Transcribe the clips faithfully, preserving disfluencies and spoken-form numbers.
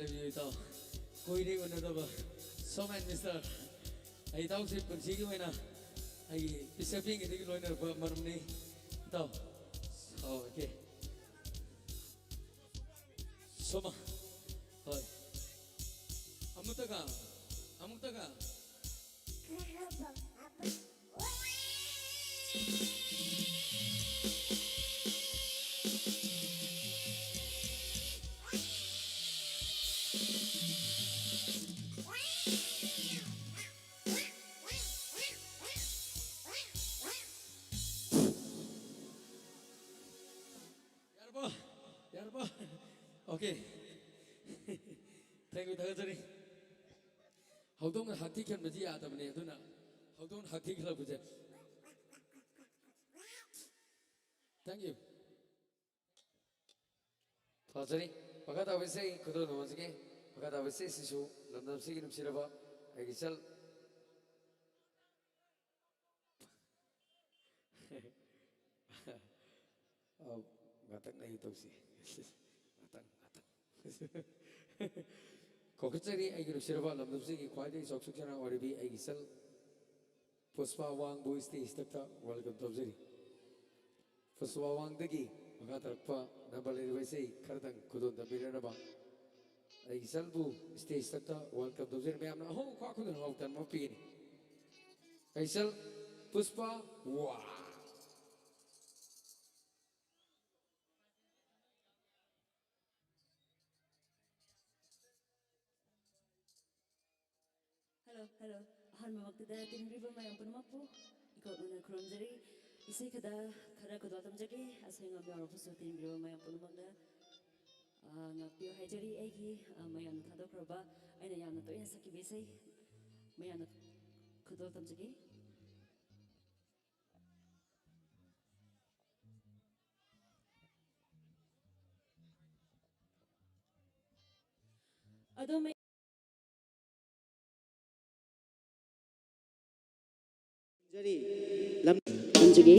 ꯂꯩꯕꯤꯌꯨ ꯏꯇꯥꯎ꯫ ꯀꯨꯏꯔꯦ ꯎꯅꯗꯕ꯫ Showman mister. ꯑꯩ ꯏꯇꯥꯎꯁꯤ ꯄꯨꯟꯁꯤꯒꯤ ꯑꯣꯏꯅ ꯑꯩꯒꯤ ꯄꯤꯁꯛ ꯄꯤꯛꯏꯉꯩꯗꯒꯤ ꯂꯣꯏꯅꯔꯛꯄ ꯃꯔꯨꯞꯅꯤ꯫ ꯏꯇꯥꯎ꯫ ꯑꯣꯀꯦ꯫ ꯁꯣꯃꯥ꯫ ꯍꯣꯏ꯫ ꯑꯃꯨꯛꯇꯒ꯫ ꯑꯃꯨꯛꯇꯒ꯫ ꯌꯥꯔꯕꯣ? ꯌꯥꯔꯕꯣ? ꯑꯣꯀꯦ꯫ Thank you, ꯊꯥꯒꯠꯆꯔꯤ꯫ ꯍꯧꯗꯣꯡꯅ ꯍꯛꯊꯤ ꯈꯟꯕꯁꯤ ꯌꯥꯗꯕꯅꯦ, ꯑꯗꯨꯅ ꯍꯧꯗꯣꯡꯅ ꯍꯛꯊꯤ ꯈꯜꯂꯛꯄꯁꯦ꯫ Thank you꯫ ꯐꯖꯔꯤ꯫ ꯃꯈꯥ ꯇꯥꯕ ꯏꯁꯩ ꯈꯨꯗꯣꯜ ꯇꯝꯖꯒꯦ꯫ ꯃꯈꯥ ꯇꯥꯕ ꯏꯁꯩꯁꯤꯁꯨ ꯂꯝꯗꯝꯁꯤꯒꯤ ꯅꯨꯡꯁꯤꯔꯕ ꯑꯩꯒꯤ ꯏꯆꯜ꯫ ꯑꯧ, ꯉꯥꯛꯇꯪ ꯂꯩꯌꯨ ꯇꯧꯁꯤ꯫ ꯉꯥꯛꯇꯪ, ꯉꯥꯛꯇꯪ꯫ ꯀꯧꯈꯠꯆꯔꯤ ꯑꯩꯒꯤ ꯅꯨꯡꯁꯤꯔꯕ ꯂꯝꯗꯝꯁꯤꯒꯤ ꯈ꯭ꯋꯥꯏꯗꯒꯤ ꯆꯥꯎꯊꯣꯛꯆꯅ ꯑꯣꯏꯔꯕꯤ ꯑꯩꯒꯤ ꯏꯆꯜ ꯄꯨꯁꯄꯥ ꯋꯥꯡꯕꯨ stage ꯇꯛꯇ welcome ꯇꯧꯖꯔꯤ꯫ ꯄꯨꯁꯄꯥ ꯋꯥꯡꯗꯒꯤ ꯃꯈꯥ ꯇꯥꯔꯛꯄ ꯅꯝꯕ ꯂꯩꯔꯤꯕ ꯏꯁꯩ ꯈꯔꯗꯪ ꯈꯨꯗꯣꯜ ꯇꯝꯕꯤꯔꯅꯕ ꯑꯩꯒꯤ ꯏꯆꯜꯕꯨ stage ꯇꯛꯇ welcome ꯇꯧꯖꯔꯤ꯫ ꯃꯌꯥꯝꯅ ꯑꯍꯣ ꯈ꯭ꯋꯥ ꯈꯨꯗꯣꯜ ꯍꯥꯎ ꯇꯟꯕ ꯑꯃ ꯄꯤꯒꯅꯤ꯫ ꯑꯩ ꯏꯆꯜ ꯄꯨꯁꯄꯥ ꯋꯥ꯫ Hello, hello. ꯑꯍꯥꯟꯕꯃꯛꯇꯗ ꯇꯤꯟꯕꯤꯔꯤꯕ ꯃꯌꯥꯝ ꯄꯨꯝꯅꯃꯛꯄꯨ ꯏꯀꯣꯛꯅꯅ ꯈꯨꯔꯨꯝꯖꯔꯤ꯫ ꯏꯁꯩ ꯈꯔꯗ ꯈꯔ ꯈꯨꯗꯣꯜ ꯇꯝꯖꯒꯦ꯫ ꯑꯁꯣꯏ ꯑꯉꯥꯝ ꯌꯥꯎꯔꯕꯁꯨ ꯇꯤꯟꯕꯤꯔꯤꯕ ꯃꯌꯥꯝ ꯄꯨꯝꯅꯃꯛꯅ, ꯑ, ꯉꯥꯛꯄꯤꯌꯨ ꯍꯥꯏꯖꯔꯤ꯫ ꯑꯩꯒꯤ, ꯑ, ꯃꯌꯥꯝꯅ ꯊꯥꯗꯣꯛꯈ꯭ꯔꯕ ꯑꯩꯅ ꯌꯥꯝꯅ ꯇꯣꯏꯅ ꯁꯛꯈꯤꯕ ꯏꯁꯩ ꯃꯌꯥꯝꯅ ꯈꯨꯗꯣꯜ ꯇꯝꯖꯒꯦ꯫ ꯑꯗꯣꯝ ꯖꯔꯤ꯫ ꯂꯝ ꯊꯝꯖꯒꯦ꯫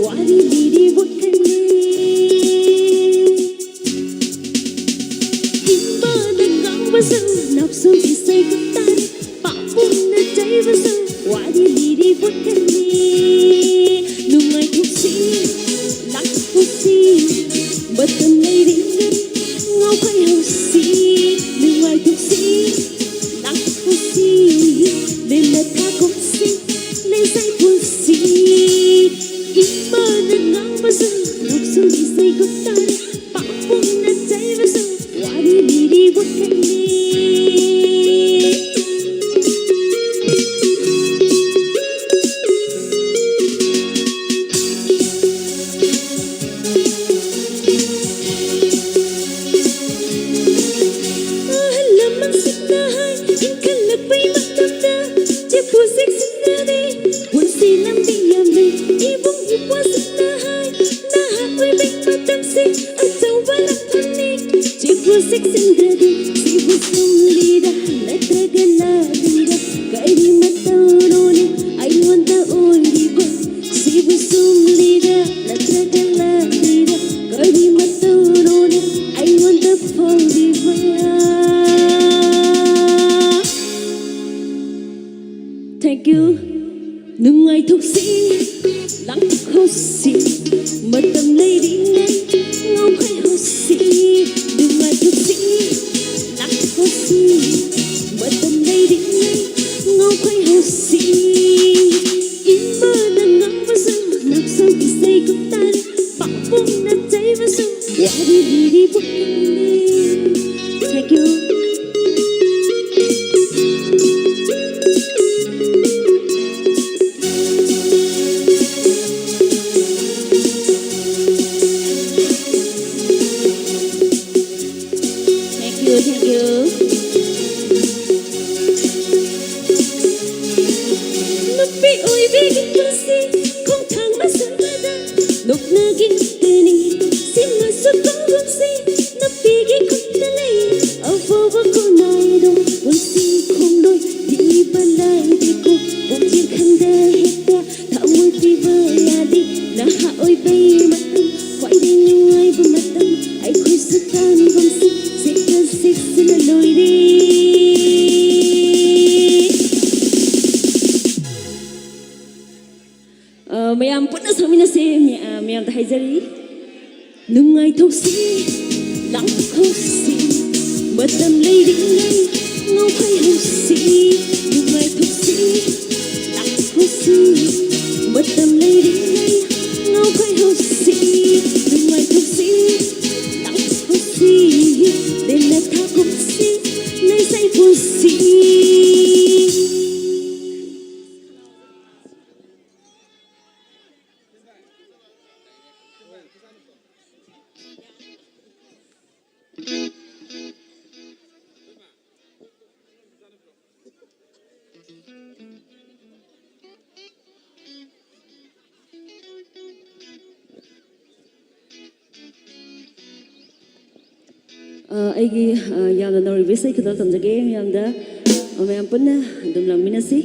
ꯋꯥꯔꯤ ꯂꯤꯔꯤꯕ ꯈꯪꯂꯦ꯫ ꯏꯃꯥꯅ ꯉꯥꯡꯕꯁꯨ ꯅꯥꯎꯁꯨꯝ ꯏꯁꯩ ꯈꯛꯇꯅꯤ꯫ ꯄꯥꯕꯨꯡꯅ ꯆꯩꯕꯁꯨ ꯋꯥꯔꯤ ꯂꯤꯔꯤꯕ ꯈꯪꯂꯦ꯫ ꯅꯨꯡꯉꯥꯏꯊꯣꯛꯁꯤ, ꯂꯥꯡꯊꯣꯛꯁꯤ, ꯃꯇꯝ ꯂꯩꯔꯤꯉꯩ ꯉꯥꯎꯈꯩ ꯍꯧꯁꯤ꯫ ꯅꯨꯡꯉꯥꯏꯊꯣꯛꯁꯤ, ꯂꯥꯡꯊꯣꯛꯁꯤ, ꯂꯦꯝꯅ ꯊꯥꯒꯨꯝꯁꯤ, ꯂꯩꯁꯥꯏ ꯄꯨꯟꯁꯤ꯫ ꯏꯃꯥꯅ ꯉꯥꯡꯕꯁꯨ ꯅꯥꯎꯁꯨꯝ ꯏꯁꯩ ꯈꯛꯇꯅꯤ꯫ ꯄꯥꯕꯨꯡꯅ ꯆꯩꯕꯁꯨ ꯋꯥꯔꯤ ꯂꯤꯔꯤꯕ ꯈꯪꯂꯦ꯫ ꯑꯍꯜ ꯂꯃꯟꯁꯤꯡꯅ ꯍꯥꯏ, ꯏꯟꯈꯠꯂꯛꯄꯩ ꯃꯇꯝꯗ ꯆꯦꯛꯄꯨ ꯆꯦꯛꯁꯤꯟꯅꯔꯦ꯫ ꯄꯨꯟꯁꯤ ꯂꯝꯕꯤ ꯌꯥꯝꯂꯦ, ꯏꯕꯨꯡ ꯏꯄ꯭ꯋꯥꯁꯤꯡꯅ ꯍꯥꯏ, ꯅꯍꯥ ꯑꯣꯏꯕꯩ ꯃꯇꯝꯁꯦ ꯑꯆꯧꯕ ꯂꯥꯟꯐꯝꯅꯤ꯫ ꯆꯦꯛꯄꯨ ꯆꯦꯛꯁꯤꯟꯗ꯭ꯔꯗꯤ ꯁꯤꯕꯨ ꯁꯨꯝꯂꯤꯔ ꯅꯠꯇ꯭ꯔꯒ ꯂꯥꯜꯂꯤꯔ? ꯀꯔꯤ ꯃꯇꯧꯅꯣꯅꯦ ꯑꯩꯉꯣꯟꯗ ꯑꯣꯏꯔꯤꯕ? ꯁꯤꯕꯨ ꯁꯨꯝꯂꯤꯔ ꯅꯠꯇ꯭ꯔꯒ ꯂꯥꯜꯂꯤꯔ? ꯀꯔꯤ ꯃꯇꯧꯅꯣꯅꯦ ꯑꯩꯉꯣꯟꯗ ꯐꯥꯎꯔꯤꯕ? Thank you. ꯅꯨꯡꯉꯥꯏꯊꯣꯛꯁꯤ, ꯂꯥꯡꯊꯣꯛꯁꯤ, ꯃꯇꯝ ꯂꯩꯔꯤꯉꯩ ꯉꯥꯎꯈꯩ ꯍꯧꯁꯤ꯫ ꯅꯨꯡꯉꯥꯏꯊꯣꯛꯁꯤ, ꯂꯥꯡꯊꯣꯛꯁꯤ, ꯃꯇꯝ ꯂꯩꯔꯤꯉꯩ ꯉꯥꯎꯈꯩ ꯍꯧꯁꯤ꯫ ꯏꯃꯥꯅ ꯉꯥꯡꯕꯁꯨ ꯅꯥꯎꯁꯨꯝ ꯏꯁꯩ ꯈꯛꯇꯅꯤ꯫ ꯄꯥꯕꯨꯡꯅ ꯆꯩꯕꯁꯨ ꯋꯥꯔꯤ ꯂꯤꯔꯤꯕ ꯈꯪꯂꯦ꯫ Thank you. Thank you, thank you. ꯅꯨꯄꯤ ꯑꯣꯏꯕꯤꯒꯤ ꯄꯨꯟꯁꯤ ꯈꯣꯡꯊꯥꯡ ꯃꯁꯥꯗ ꯅꯣꯛꯅꯒꯦ ꯇꯅꯤ꯫ ꯁꯤꯃꯁꯨ ꯀꯧꯔꯨꯁꯤ ꯅꯨꯄꯤꯒꯤ ꯈꯨꯠꯇ ꯂꯩ꯫ ꯑꯐꯕ ꯈꯨꯟꯅꯥꯏꯗꯣ ꯄꯨꯟꯁꯤ ꯈꯣꯡꯂꯣꯏ ꯊꯤꯕ ꯂꯥꯏꯗꯦꯀꯣ꯫ ꯄꯨꯛꯆꯦꯜ ꯈꯪꯗ ꯍꯦꯛꯇ ꯊꯃꯣꯏ ꯄꯤꯕ ꯌꯥꯗꯦ꯫ ꯅꯍꯥ ꯑꯣꯏꯕꯩ ꯃꯇꯝ, ꯈ꯭ꯋꯥꯏꯗꯒꯤ ꯅꯨꯡꯉꯥꯏꯕ ꯃꯇꯝ, ꯑꯩꯈꯣꯏꯁꯨ ꯇꯥꯟꯐꯝꯁꯤ ꯆꯦꯛꯇ ꯆꯦꯛꯁꯤꯟꯅ ꯂꯣꯏꯔꯦ꯫ ꯑ, ꯃꯌꯥꯝ ꯄꯨꯟꯅ ꯁꯛꯃꯤꯟꯅꯁꯦ꯫ ꯃꯤ-, ꯑ, ꯃꯌꯥꯝꯗ ꯍꯥꯏꯖꯔꯤ꯫ ꯅꯨꯡꯉꯥꯏꯊꯣꯛꯁꯤ, ꯂꯥꯡꯊꯣꯛꯁꯤ, ꯃꯇꯝ ꯂꯩꯔꯤꯉꯩ ꯉꯥꯎꯈꯩꯍꯧꯁꯤ꯫ ꯅꯨꯡꯉꯥꯏꯊꯣꯛꯁꯤ, ꯂꯥꯡꯊꯣꯛꯁꯤ, ꯃꯇꯝ ꯂꯩꯔꯤꯉꯩ ꯉꯥꯎꯈꯩꯍꯧꯁꯤ꯫ ꯅꯨꯡꯉꯥꯏꯊꯣꯛꯁꯤ, ꯂꯥꯡꯊꯣꯛꯁꯤ, ꯂꯦꯝꯅ ꯊꯥꯒꯨꯝꯁꯤ, ꯅꯩꯁꯩ ꯄꯨꯟꯁꯤ꯫ ꯑ, ꯑꯩꯒꯤ, ꯑ, ꯌꯥꯝꯅ ꯅꯧꯔꯤꯕ ꯏꯁꯩ ꯈꯨꯗꯣꯜ ꯇꯝꯖꯒꯦ ꯃꯌꯥꯝꯗ꯫ ꯑ, ꯃꯌꯥꯝ ꯄꯨꯟꯅ ꯑꯗꯨꯝ ꯂꯥꯡꯃꯤꯟꯅꯁꯤ꯫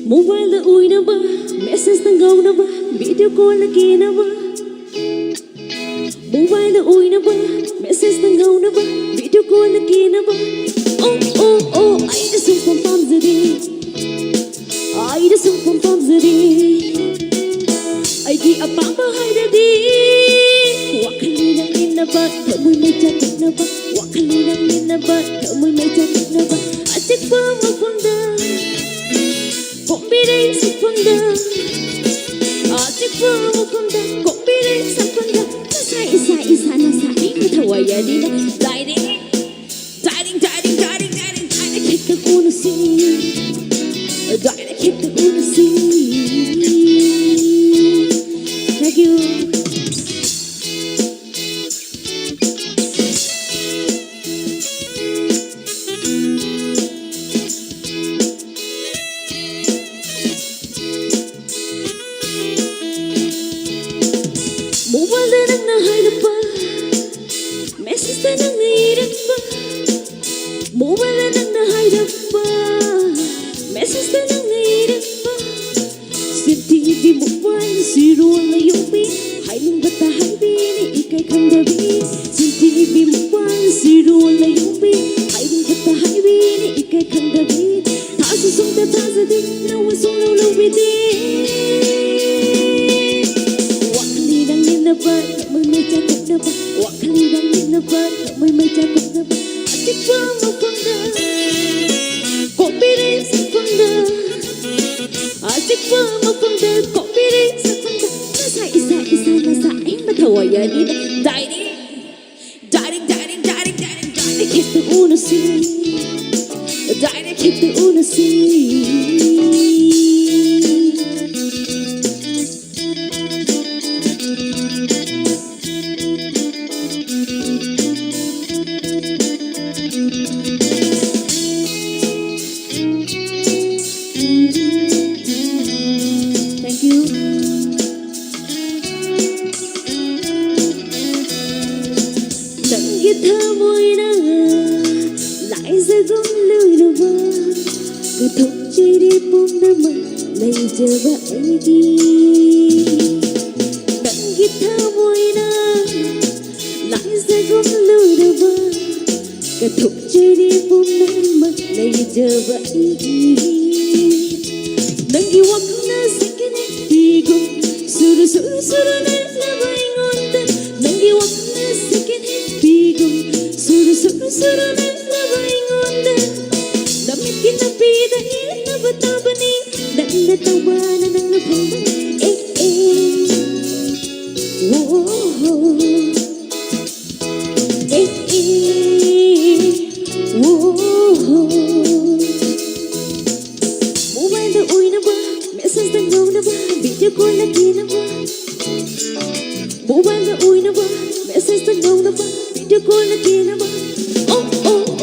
ꯃꯣꯕꯥꯏꯜꯗ ꯎꯏꯅꯕ, ꯃꯦꯁꯦꯖꯇ ꯉꯥꯎꯅꯕ, ꯚꯤꯗꯤꯑꯣ ꯀꯣꯜꯗ ꯀꯦꯅꯕ꯫ ꯃꯣꯕꯥꯏꯜꯗ ꯎꯏꯅꯕ, ꯃꯦꯁꯦꯖꯇ ꯉꯥꯎꯅꯕ, ꯚꯤꯗꯤꯑꯣ ꯀꯣꯜꯗ ꯀꯦꯅꯕ꯫ ꯑꯣ, ꯑꯣ, ꯑꯣ, ꯑꯩꯅ ꯁꯨꯝ ꯄꯥꯝꯖꯔꯦ꯫ ꯑꯩꯅ ꯁꯨꯝ ꯄꯥꯝꯖꯔꯦ꯫ ꯑꯩꯒꯤ ꯑꯄꯥꯝꯕ ꯍꯥꯏꯔꯗꯤ ꯋꯥꯈꯜꯅ ꯅꯪꯅꯕ, ꯊꯃꯣꯏꯅ ꯆꯥꯛꯅꯕ, ꯋꯥꯈꯜꯅ ꯅꯪꯅꯕ, ꯊꯃꯣꯏꯅ ꯆꯥꯛꯅꯕ꯫ ꯑꯆꯤꯛꯄ ꯃꯐꯝꯗ ꯀꯣꯝꯕꯤꯔꯩ ꯁꯛꯐꯝꯗ, ꯑꯆꯤꯛꯄ ꯃꯐꯝꯗ ꯀꯣꯝꯕꯤꯔꯩ ꯁꯛꯐꯝꯗ꯫ ꯅꯁꯥ ꯏꯁꯥ ꯏꯁꯥ ꯅꯁꯥ ꯑꯩꯅ ꯊꯋꯥꯏ ꯌꯥꯔꯤꯅ꯫ Direct, direct, direct, direct, direct ꯍꯦꯛꯇ ꯀꯣꯟꯅꯁꯤ꯫ ꯗꯥꯏꯔꯦꯛ ꯍꯦꯛꯇ ꯀꯣꯟꯅꯁꯤ꯫ Thank you. ꯈꯪꯗꯕꯤ, ꯆꯤꯟꯊꯤꯕꯤ ꯃꯄꯥꯟ ꯁꯤꯔꯣ ꯂꯩꯌꯨꯝꯕꯤ, ꯍꯥꯏꯅꯤꯡ ꯈꯛꯇ ꯍꯥꯏꯕꯤꯅꯤ ꯏꯀꯥꯏ ꯈꯪꯗꯕꯤ, ꯊꯥꯁꯨ ꯁꯨꯡꯊꯥ ꯊꯥꯖꯗꯦ, ꯂꯧꯁꯨ ꯁꯨꯡꯂꯧ ꯂꯧꯕꯤꯗꯦ꯫ ꯋꯥꯈꯜꯗꯤ ꯅꯪ ꯅꯤꯡꯅꯕ, ꯊꯃꯣꯏ ꯃꯩ ꯆꯥꯛꯈꯣꯛꯅꯕ, ꯋꯥꯈꯜꯗꯤ ꯅꯪ ꯅꯤꯡꯅꯕ, ꯊꯃꯣꯏ ꯃꯩ ꯆꯥꯛꯈꯣꯛꯅꯕ, ꯑꯆꯤꯛꯄ ꯃꯐꯝꯗ ꯀꯣꯛꯄꯤꯔꯦ ꯁꯛꯐꯝꯗ, ꯑꯆꯤꯛꯄ ꯃꯐꯝꯗ ꯀꯣꯛꯄꯤꯔꯦ ꯁꯛꯐꯝꯗ, ꯅꯁꯥ ꯏꯁꯥ ꯏꯁꯥ ꯅꯁꯥ ꯑꯍꯤꯡꯕ ꯊꯋꯥꯏ ꯑꯅꯤꯗ direct, direct, direct, direct, direct, direct ꯍꯦꯛꯇ ꯎꯅꯁꯤ, direct ꯍꯦꯛꯇ ꯎꯅꯁꯤ꯫ Thank you. ꯅꯪꯒꯤ ꯊꯃꯣꯏꯅ ꯂꯥꯏꯖꯒꯨꯝ ꯂꯨꯔꯕ, ꯀꯠꯊꯣꯛꯆꯔꯤ ꯄꯨꯝꯅꯃꯛ ꯂꯩꯖꯕ ꯑꯩꯒꯤ꯫ ꯅꯪꯒꯤ ꯊꯃꯣꯏꯅ ꯂꯥꯏꯖꯒꯨꯝ ꯂꯨꯔꯕ, ꯀꯠꯊꯣꯛꯆꯔꯤ ꯄꯨꯝꯅꯃꯛ ꯂꯩꯖꯕ ꯑꯩꯒꯤ꯫ ꯅꯪꯒꯤ ꯋꯥꯈꯜꯅ ꯁꯦꯀꯦꯟ ꯍꯦꯟ ꯐꯤꯒꯨꯝ ꯁꯨꯔꯨ ꯁꯨꯔꯨ ꯁꯨꯔꯨ ꯅꯠꯂꯕ ꯑꯩꯉꯣꯟꯗ, ꯅꯪꯒꯤ ꯋꯥꯈꯜꯅ ꯁꯦꯀꯦꯟ ꯍꯦꯟ ꯐꯤꯒꯨꯝ ꯁꯨꯔꯨ ꯁꯨꯔꯨ ꯁꯨꯔꯨ ꯅꯠꯂꯕ ꯑꯩꯉꯣꯟꯗ, ꯅꯃꯤꯠꯀꯤ ꯅꯥꯄꯤꯗ ꯏꯔꯛꯅꯕ ꯇꯥꯕꯅꯤ, ꯅꯪꯅ ꯇꯧꯕꯅ ꯅꯪꯅ ꯐꯪꯕꯅꯤ꯫ ꯑꯦ ꯑꯦ, ꯋꯣ ꯍꯣ꯫ ꯑꯦ ꯑꯦ, ꯋꯣ ꯍꯣ꯫ Mobileꯗ ꯎꯏꯅꯕ, messageꯗ ꯉꯧꯅꯕ, video callꯗ ꯀꯦꯅꯕ꯫ Mobileꯗ ꯎꯏꯅꯕ, messageꯗ ꯉꯧꯅꯕ, video callꯗ ꯀꯦꯅꯕ꯫ ꯑꯣ ꯑꯣ꯫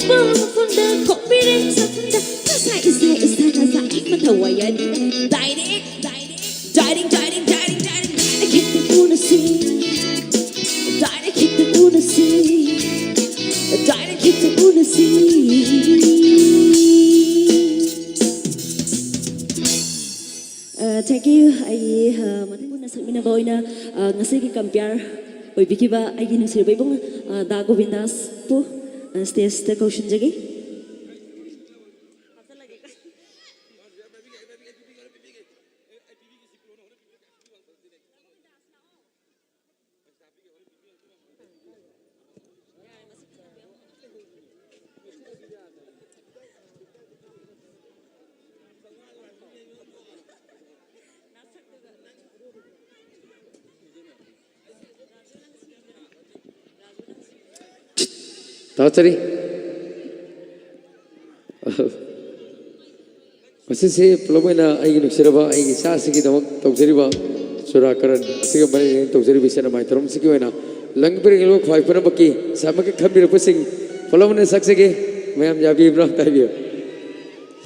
ꯃꯐꯝꯗ ꯀꯣꯛꯄꯤꯔꯦ ꯁꯛꯐꯝꯗ ꯏꯁꯥ ꯏꯁꯥ ꯏꯁꯥꯅ ꯆꯥꯛꯅꯤꯡꯕ ꯊꯋꯥꯏ ꯌꯥꯅꯤꯡ direct direct direct direct direct direct ꯈꯦꯠꯇ ꯎꯅꯁꯤ ꯗꯥꯏꯔꯦꯛ ꯈꯦꯠꯇ ꯎꯅꯁꯤ ꯗꯥꯏꯔꯦꯛ ꯈꯦꯠꯇ ꯎꯅꯁꯤ꯫ Thank you꯫ ꯑꯩ ꯃꯊꯪ ꯄꯨꯟꯅ ꯁꯛꯃꯤꯟꯅꯕ ꯑꯣꯏꯅ ꯉꯁꯤꯒꯤ compere ꯑꯣꯏꯕꯤꯈꯤꯕ ꯑꯩꯒꯤ ꯅꯨꯡꯁꯤꯔꯕ ꯏꯕꯨꯡ ꯗꯥ ꯒꯣꯕꯤꯟꯗꯥꯁꯄꯨ stageꯇ ꯀꯧꯁꯤꯟꯖꯒꯦ꯫ ꯊꯥꯒꯠꯆꯔꯤ꯫ ꯃꯁꯤꯁꯤ ꯄꯨꯂꯞ ꯑꯣꯏꯅ ꯑꯩꯒꯤ ꯅꯨꯡꯁꯤꯔꯕ ꯑꯩꯒꯤ ꯏꯆꯥꯁꯤꯒꯤꯗꯃꯛ ꯇꯧꯖꯔꯤꯕ ꯆꯨꯔꯥꯀꯔꯟ ꯑꯁꯤꯒ ꯃꯔꯤ ꯂꯩꯅꯅ ꯇꯧꯖꯔꯤꯕ ꯏꯆꯟ ꯏꯃꯥꯏ ꯊꯧꯔꯝꯁꯤꯒꯤ ꯑꯣꯏꯅ ꯂꯝ ꯄꯤꯔꯤꯕ ꯈ꯭ꯋꯥꯏ ꯄꯨꯝꯅꯃꯛꯀꯤ ꯁꯥꯃꯛꯀ ꯈꯟꯕꯤꯔꯛꯄꯁꯤꯡ ꯄꯨꯂꯞ ꯑꯣꯏꯅ ꯁꯛꯆꯒꯦ꯫ ꯃꯌꯥꯝ ꯌꯥꯕꯤꯕ꯭ꯔꯥ? ꯇꯥꯕꯤꯌꯨ꯫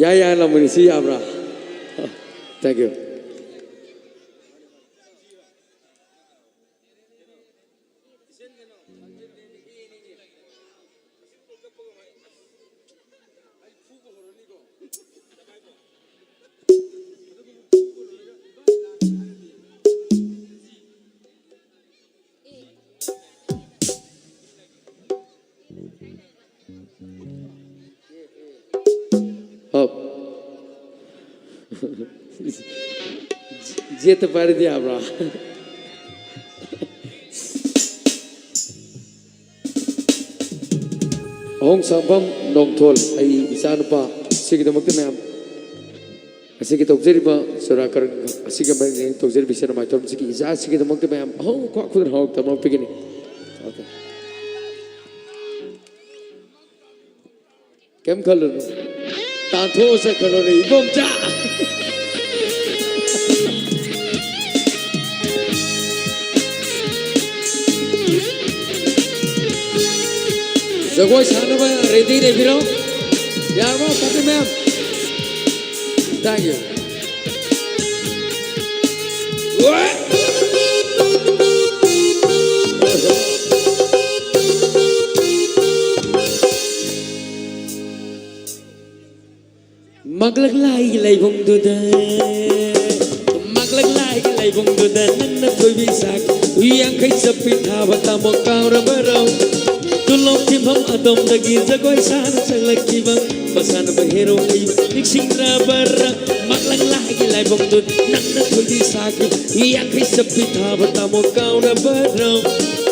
ꯌꯥꯏ, ꯌꯥꯏ, ꯂꯥꯎꯃꯤꯟꯅꯁꯤ, ꯌꯥꯕ꯭ꯔꯥ? Thank you꯫ Up. ꯖꯦꯠꯇ ꯄꯥꯏꯔꯗꯤ ꯌꯥꯕ꯭ꯔꯥ? ꯑꯍꯣꯡ ꯁꯥꯡꯕꯝ ꯅꯣꯡꯊꯣꯜ, ꯑꯩ ꯏꯆꯥꯅꯨꯄꯥ, ꯁꯤꯒꯤꯗꯃꯛꯇ ꯃꯌꯥꯝ ꯑꯁꯤꯒꯤ ꯇꯧꯖꯔꯤꯕ ꯆꯨꯔꯥꯀꯔꯟ ꯑꯁꯤꯒ ꯃꯔꯤ ꯂꯩꯅꯅ ꯇꯧꯖꯔꯤꯕ ꯏꯆꯟ ꯏꯃꯥꯏ ꯊꯧꯔꯝꯁꯤꯒꯤ ꯏꯆꯥ ꯑꯁꯤꯒꯤꯗꯃꯛꯇ ꯃꯌꯥꯝ ꯑꯍꯧꯕ ꯈ꯭ꯋꯥ ꯈꯨꯗꯅ ꯍꯥꯎ ꯇꯝꯂꯛꯄꯤꯒꯅꯤ꯫ Okay꯫ ꯀꯩꯝ ꯈꯜꯂꯨꯅꯨ꯫ ꯇꯥꯟꯊꯣꯛꯑ ꯆꯠꯈ꯭ꯔ ꯂꯣꯏꯔꯦ, ꯏꯕꯣꯝꯆꯥ꯫ ꯖꯒꯣꯏ ꯁꯥꯅꯕ ready ꯂꯩꯕꯤꯔꯣ꯫ ꯌꯥꯔꯕꯣ, ꯄꯥꯔꯇꯤ ꯃꯌꯥꯝ? Thank you. ꯃꯥꯛꯂꯛ ꯂꯥꯏꯒꯤ ꯂꯩꯐꯝꯗꯨꯗ, ꯃꯥꯛꯂꯛ ꯂꯥꯏꯒꯤ ꯂꯩꯐꯝꯗꯨꯗ ꯅꯪꯅ ꯊꯣꯏꯕꯤ ꯁꯥꯈꯤ꯫ ꯌꯥꯡꯈꯩ ꯆꯞꯄꯤ ꯊꯥꯕ ꯇꯥꯃꯣ ꯀꯥꯎꯔꯕꯔꯣ? ꯇꯨꯂꯣꯞ ꯊꯤꯐꯝ ꯑꯗꯣꯝꯗꯒꯤ ꯖꯒꯣꯏ ꯁꯥꯅ ꯆꯪꯂꯛꯈꯤꯕ ꯃꯁꯥꯟꯅꯕ ꯍꯦꯔꯣ ꯑꯩꯕꯨ ꯅꯤꯡꯁꯤꯡꯗ꯭ꯔꯕꯔꯥ? ꯃꯥꯛꯂꯛ ꯂꯥꯏꯒꯤ ꯂꯥꯏꯐꯝꯗꯨꯗ ꯅꯪꯅ ꯊꯣꯏꯕꯤ ꯁꯥꯈꯤ꯫ ꯌꯥꯡꯈꯩ ꯆꯞꯄꯤ ꯊꯥꯕ ꯇꯥꯃꯣ ꯀꯥꯎꯔꯕꯔꯣ?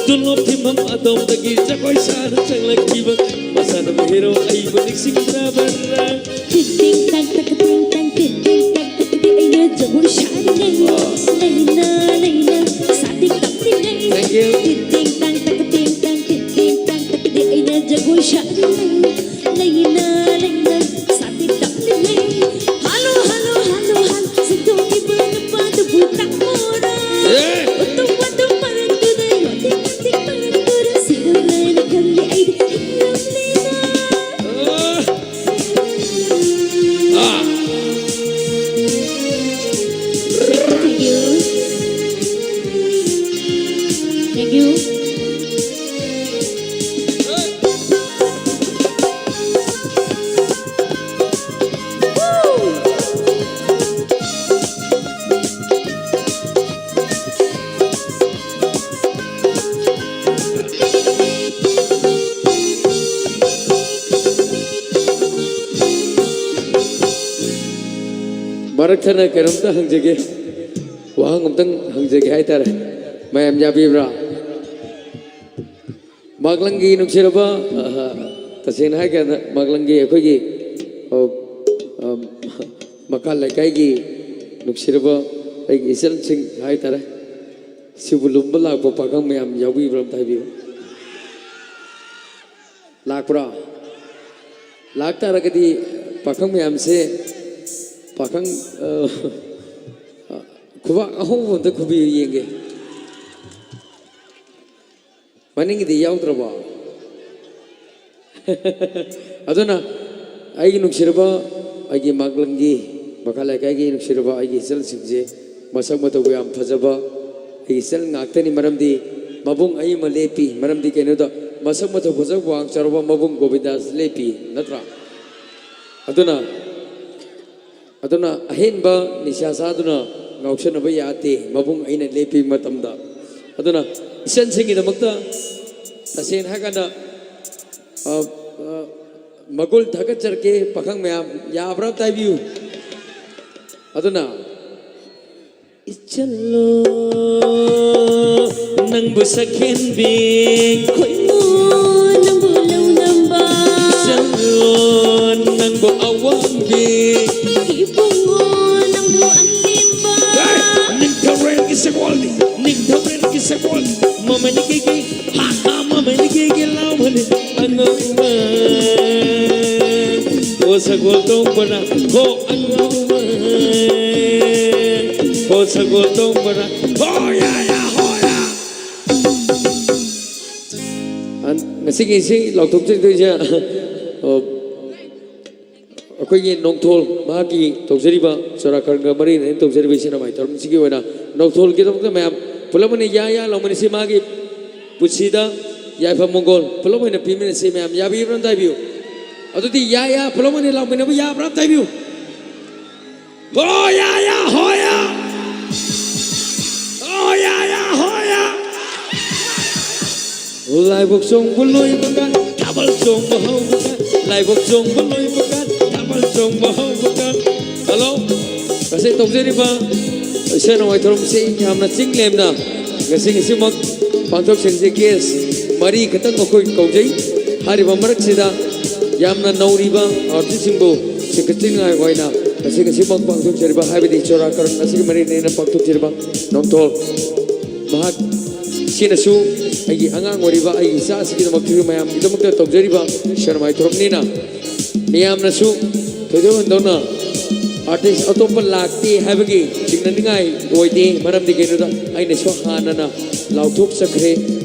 ꯇꯨꯂꯣꯞ ꯊꯤꯐꯝ ꯑꯗꯣꯝꯗꯒꯤ ꯖꯒꯣꯏ ꯁꯥꯅ ꯆꯪꯂꯛꯈꯤꯕ ꯃꯁꯥꯟꯅꯕ ꯍꯦꯔꯣ ꯑꯩꯕꯨ ꯅꯤꯡꯁꯤꯡꯗ꯭ꯔꯕꯔꯥ? ꯇꯤꯡ ꯇꯤꯡ ꯇꯥꯡ ꯇꯛ ꯇꯤꯡ ꯇꯥꯡ ꯇꯤꯡ ꯇꯤꯡ ꯇꯥꯡ ꯇꯛ ꯇꯤ ꯑꯩꯅ ꯖꯒꯣꯏ ꯁꯥꯔꯤꯉꯩ꯫ ꯂꯩꯅ ꯂꯩꯅ ꯁꯥ ꯇꯤꯡ ꯇꯛ ꯇꯤꯡ ꯇꯤꯡ꯫ Thank you. ꯇꯤꯡ ꯇꯤꯡ ꯇꯥꯡ ꯇꯛ ꯇꯤꯡ ꯇꯥꯡ ꯇꯤꯡ ꯇꯤꯡ ꯇꯥꯡ ꯇꯛ ꯇꯤ ꯑꯩꯅ ꯖꯒꯣꯏ ꯁꯥꯔꯤꯉꯩ꯫ ꯂꯩꯅ ꯂꯩꯅ ꯁꯥ ꯇꯤꯡ ꯇꯛ ꯇꯤꯡ ꯇꯤꯡ꯫ Hello hello hello hello. ꯁꯦꯡꯗꯣꯛꯈꯤꯕ ꯅꯨꯄꯥꯗꯨꯕꯨ ꯇꯥꯃꯣꯔꯥ? ꯑꯦ! ꯎꯇꯨꯝ ꯋꯥꯇꯨꯝ ꯃꯔꯛꯇꯨꯗ ꯌꯣꯇꯤꯡ ꯋꯥꯇꯤꯡ ꯃꯔꯛꯇꯨꯗ ꯁꯤꯔꯨꯝ ꯂꯩꯅ ꯈꯜꯂꯤ ꯑꯩꯗꯤ ꯍꯤꯡꯂꯝꯂꯦꯅ꯫ ꯑ! ꯑ! Thank you. Thank you. ꯃꯔꯛ ꯊꯠꯅ ꯀꯩꯅꯣꯝꯇ ꯍꯪꯖꯒꯦ, ꯋꯥꯍꯪ ꯑꯝꯇꯪ ꯍꯪꯖꯒꯦ ꯍꯥꯏꯇꯥꯔꯦ꯫ ꯃꯌꯥꯝ ꯌꯥꯕꯤꯕ꯭ꯔꯥ? ꯃꯥꯛꯂꯪꯒꯤ ꯅꯨꯡꯁꯤꯔꯕ, ꯑ, ꯇꯁꯦꯡꯅ ꯍꯥꯏꯔꯀꯥꯟꯗ ꯃꯥꯛꯂꯪꯒꯤ ꯑꯩꯈꯣꯏꯒꯤ, ꯑ, ꯑ, ꯃꯈꯥ ꯂꯩꯀꯥꯏꯒꯤ ꯅꯨꯡꯁꯤꯔꯕ ꯑꯩꯒꯤ ꯏꯆꯜꯁꯤꯡ ꯍꯥꯏꯇꯥꯔꯦ, ꯁꯤꯕꯨ ꯂꯨꯝꯕ ꯂꯥꯛꯄ ꯄꯥꯈꯪ ꯃꯌꯥꯝ ꯌꯥꯎꯕꯤꯕ꯭ꯔꯥ ꯑꯝꯇ ꯍꯥꯏꯕꯤꯌꯨ꯫ ꯂꯥꯛꯄ꯭ꯔꯣ? ꯂꯥꯛꯇꯥꯔꯒꯗꯤ ꯄꯥꯈꯪ ꯃꯌꯥꯝꯁꯦ ꯄꯥꯈꯪ, ꯑ, ꯈꯨꯕꯥꯛ ꯑꯍꯧꯕ ꯑꯝꯇ ꯈꯨꯕꯤꯌꯨ ꯌꯦꯡꯒꯦ꯫ ꯃꯅꯤꯡꯒꯤꯗꯤ ꯌꯥꯎꯗ꯭ꯔꯕꯣ? ꯑꯗꯨꯅ ꯑꯩꯒꯤ ꯅꯨꯡꯁꯤꯔꯕ, ꯑꯩꯒꯤ ꯃꯥꯛꯂꯪꯒꯤ ꯃꯈꯥ ꯂꯩꯀꯥꯏꯒꯤ ꯅꯨꯡꯁꯤꯔꯕ ꯑꯩꯒꯤ ꯏꯆꯜꯁꯤꯡꯁꯦ, ꯃꯁꯛ ꯃꯇꯧ ꯌꯥꯝ ꯐꯖꯕ ꯑꯩꯒꯤ ꯏꯆꯜ ꯉꯥꯛꯇꯅꯤ꯫ ꯃꯔꯝꯗꯤ ꯃꯕꯨꯡ ꯑꯩ ꯑꯃ ꯂꯦꯞꯄꯤ꯫ ꯃꯔꯝꯗꯤ ꯀꯩꯅꯣꯗ, ꯃꯁꯛ ꯃꯇꯧ ꯐꯖꯕ, ꯋꯥꯡ ꯆꯥꯎꯔꯕ ꯃꯕꯨꯡ ꯒꯣꯕꯤꯟꯗꯥꯁ ꯂꯦꯞꯄꯤ, ꯅꯠꯇ꯭ꯔꯥ? ꯑꯗꯨꯅ, ꯑꯗꯨꯅ ꯑꯍꯦꯟꯕ ꯅꯤꯁꯥ ꯆꯥꯗꯨꯅ ꯉꯥꯎꯁꯟꯅꯕ ꯌꯥꯗꯦ, ꯃꯕꯨꯡ ꯑꯩꯅ ꯂꯦꯞꯄꯤ ꯃꯇꯝꯗ꯫ ꯑꯗꯨꯅ ꯏꯆꯟꯁꯤꯡꯒꯤꯗꯃꯛꯇ ꯇꯁꯦꯡꯅ ꯍꯥꯏꯔꯀꯥꯟꯗ, ꯑ, ꯑ, ꯃꯒꯨꯜ ꯊꯥꯒꯠꯆꯔꯛꯀꯦ꯫ ꯄꯥꯈꯪ ꯃꯌꯥꯝ, ꯌꯥꯕ꯭ꯔꯥ ꯑꯝꯇ ꯍꯥꯏꯕꯤꯌꯨ꯫ ꯑꯗꯨꯅ, ꯏꯆꯜꯂꯣ, ꯅꯪꯕꯨ ꯁꯛꯍꯦꯟꯕꯤ, ꯈꯣꯏꯃꯣ, ꯅꯪꯕꯨ ꯂꯧꯅꯝꯕ, ꯏꯆꯜꯂꯣ, ꯅꯪꯕꯨ ꯑꯋꯥꯡꯕꯤ, ꯏꯕꯨꯡꯉꯣ, ꯅꯪꯕꯨ ꯑꯅꯦꯝꯕ꯫ ꯍꯦ! ꯅꯤꯡꯊꯧꯔꯦꯜꯒꯤ ꯁꯒꯣꯜꯅꯤ, ꯅꯤꯡꯊꯧꯔꯦꯜꯒꯤ ꯁꯒꯣꯜꯅꯤ꯫ ꯃꯃꯩꯅ ꯀꯩꯒꯤ, ꯍꯥ ꯍꯥ, ꯃꯃꯩꯅ ꯀꯩꯒꯤ ꯂꯥꯎꯕꯅꯤ? ꯑꯉꯧꯕ, ꯍꯣ ꯁꯒꯣꯜ ꯇꯣꯡꯕꯅ, ꯍꯣ ꯑꯉꯧꯕ, ꯍꯣ ꯁꯒꯣꯜ ꯇꯣꯡꯕꯅ, ꯍꯣ ꯌꯥ ꯌꯥ, ꯍꯣ ꯌꯥ꯫ ꯑꯟ-, ꯉꯁꯤꯒꯤ ꯏꯁꯩ ꯂꯥꯎꯊꯣꯛꯆꯗꯣꯏꯁꯦ, ꯑꯣ, ꯑꯩꯈꯣꯏꯒꯤ ꯅꯣꯡꯊꯣꯜ ꯃꯍꯥꯛꯀꯤ ꯇꯧꯖꯔꯤꯕ ꯆꯨꯔꯥꯀꯔꯟꯒ ꯃꯔꯤ ꯂꯩꯅꯅ ꯇꯧꯖꯔꯤꯕ ꯏꯁꯩ ꯅꯣꯡꯃꯥꯏ ꯊꯧꯔꯝꯁꯤꯒꯤ ꯑꯣꯏꯅ ꯅꯣꯡꯊꯣꯜꯒꯤꯗꯃꯛꯇ ꯃꯌꯥꯝ ꯄꯨꯂꯞ ꯑꯣꯏꯅ ꯌꯥ ꯌꯥ ꯂꯥꯎꯃꯤꯟꯅꯁꯤ꯫ ꯃꯥꯒꯤ ꯄꯨꯟꯁꯤꯗ ꯌꯥꯏꯐ ꯃꯪꯒꯣꯜ ꯄꯨꯂꯞ ꯑꯣꯏꯅ ꯄꯤꯃꯤꯟꯅꯁꯤ꯫ ꯃꯌꯥꯝ ꯌꯥꯕꯤꯕ꯭ꯔꯥ ꯑꯝꯇ ꯍꯥꯏꯕꯤꯌꯨ꯫ ꯑꯗꯨꯗꯤ ꯌꯥ ꯌꯥ ꯄꯨꯂꯞ ꯑꯣꯏꯅ ꯂꯥꯎꯃꯤꯟꯅꯕ ꯌꯥꯕ꯭ꯔꯥ ꯑꯝꯇ ꯍꯥꯏꯕꯤꯌꯨ꯫ ꯍꯣ ꯌꯥ ꯌꯥ ꯍꯣ ꯌꯥ꯫ ꯍꯣ ꯌꯥ ꯌꯥ ꯍꯣ ꯌꯥ꯫ ꯂꯥꯏꯕꯛ ꯆꯣꯡꯕ ꯂꯣꯏꯕꯒ ꯊꯥꯕꯜ ꯆꯣꯡꯕ ꯍꯧꯕꯒ, ꯂꯥꯏꯕꯛ ꯆꯣꯡꯕ ꯂꯣꯏꯕꯒ ꯊꯥꯕꯜ ꯆꯣꯡꯕ ꯍꯧꯕꯒ꯫ ꯍꯜꯂꯣ, ꯉꯁꯤ ꯇꯧꯖꯔꯤꯕ ꯏꯁꯩ ꯅꯣꯡꯃꯥꯏ ꯊꯧꯔꯝꯁꯤ ꯌꯥꯝꯅ ꯆꯤꯡ ꯂꯦꯝꯅ ꯉꯁꯤ ꯉꯁꯤꯃꯛ ꯄꯥꯡꯊꯣꯛꯆꯔꯤꯁꯦ꯫ ꯒꯦꯁ ꯃꯔꯤ ꯈꯛꯇꯪ ꯑꯩꯈꯣꯏ ꯀꯧꯖꯩ꯫ ꯍꯥꯏꯔꯤꯕ ꯃꯔꯛꯁꯤꯗ ꯌꯥꯝꯅ ꯅꯧꯔꯤꯕ ꯑꯥꯔꯇꯤꯁꯁꯤꯡꯕꯨ ꯆꯤꯡꯈꯠꯆꯅꯤꯡꯉꯥꯏ ꯑꯣꯏꯅ ꯉꯁꯤ ꯉꯁꯤꯃꯛ ꯄꯥꯡꯊꯣꯛꯆꯔꯤꯕ, ꯍꯥꯏꯕꯗꯤ ꯆꯨꯔꯥꯀꯔꯟ ꯑꯁꯤꯒꯤ ꯃꯔꯤ ꯂꯩꯅꯅ ꯄꯥꯡꯊꯣꯛꯆꯔꯤꯕ ꯅꯣꯡꯊꯣꯜ ꯃꯍꯥꯛ ꯁꯤꯅꯁꯨ ꯑꯩꯒꯤ ꯑꯉꯥꯡ ꯑꯣꯏꯔꯤꯕ ꯑꯩꯒꯤ ꯏꯆꯥꯁꯤꯒꯤꯗꯃꯛꯇꯁꯨ ꯃꯌꯥꯝꯒꯤꯗꯃꯛꯇ ꯇꯧꯖꯔꯤꯕ ꯁꯦꯟꯃꯥꯏ ꯊꯧꯔꯝꯅꯤꯅ ꯃꯌꯥꯝꯅꯁꯨ ꯊꯣꯏꯗꯣꯛ ꯍꯦꯟꯗꯣꯛꯅ ꯑꯥꯔꯇꯤꯁ ꯑꯇꯣꯞꯄ ꯂꯥꯛꯇꯦ ꯍꯥꯏꯕꯒꯤ ꯆꯤꯡꯅꯅꯤꯡꯉꯥꯏ ꯑꯣꯏꯗꯦ꯫ ꯃꯔꯝꯗꯤ ꯀꯩꯅꯣꯗ ꯑꯩꯅꯁꯨ ꯍꯥꯟꯅꯅ ꯂꯥꯎꯊꯣꯛꯆꯈ꯭ꯔꯦ꯫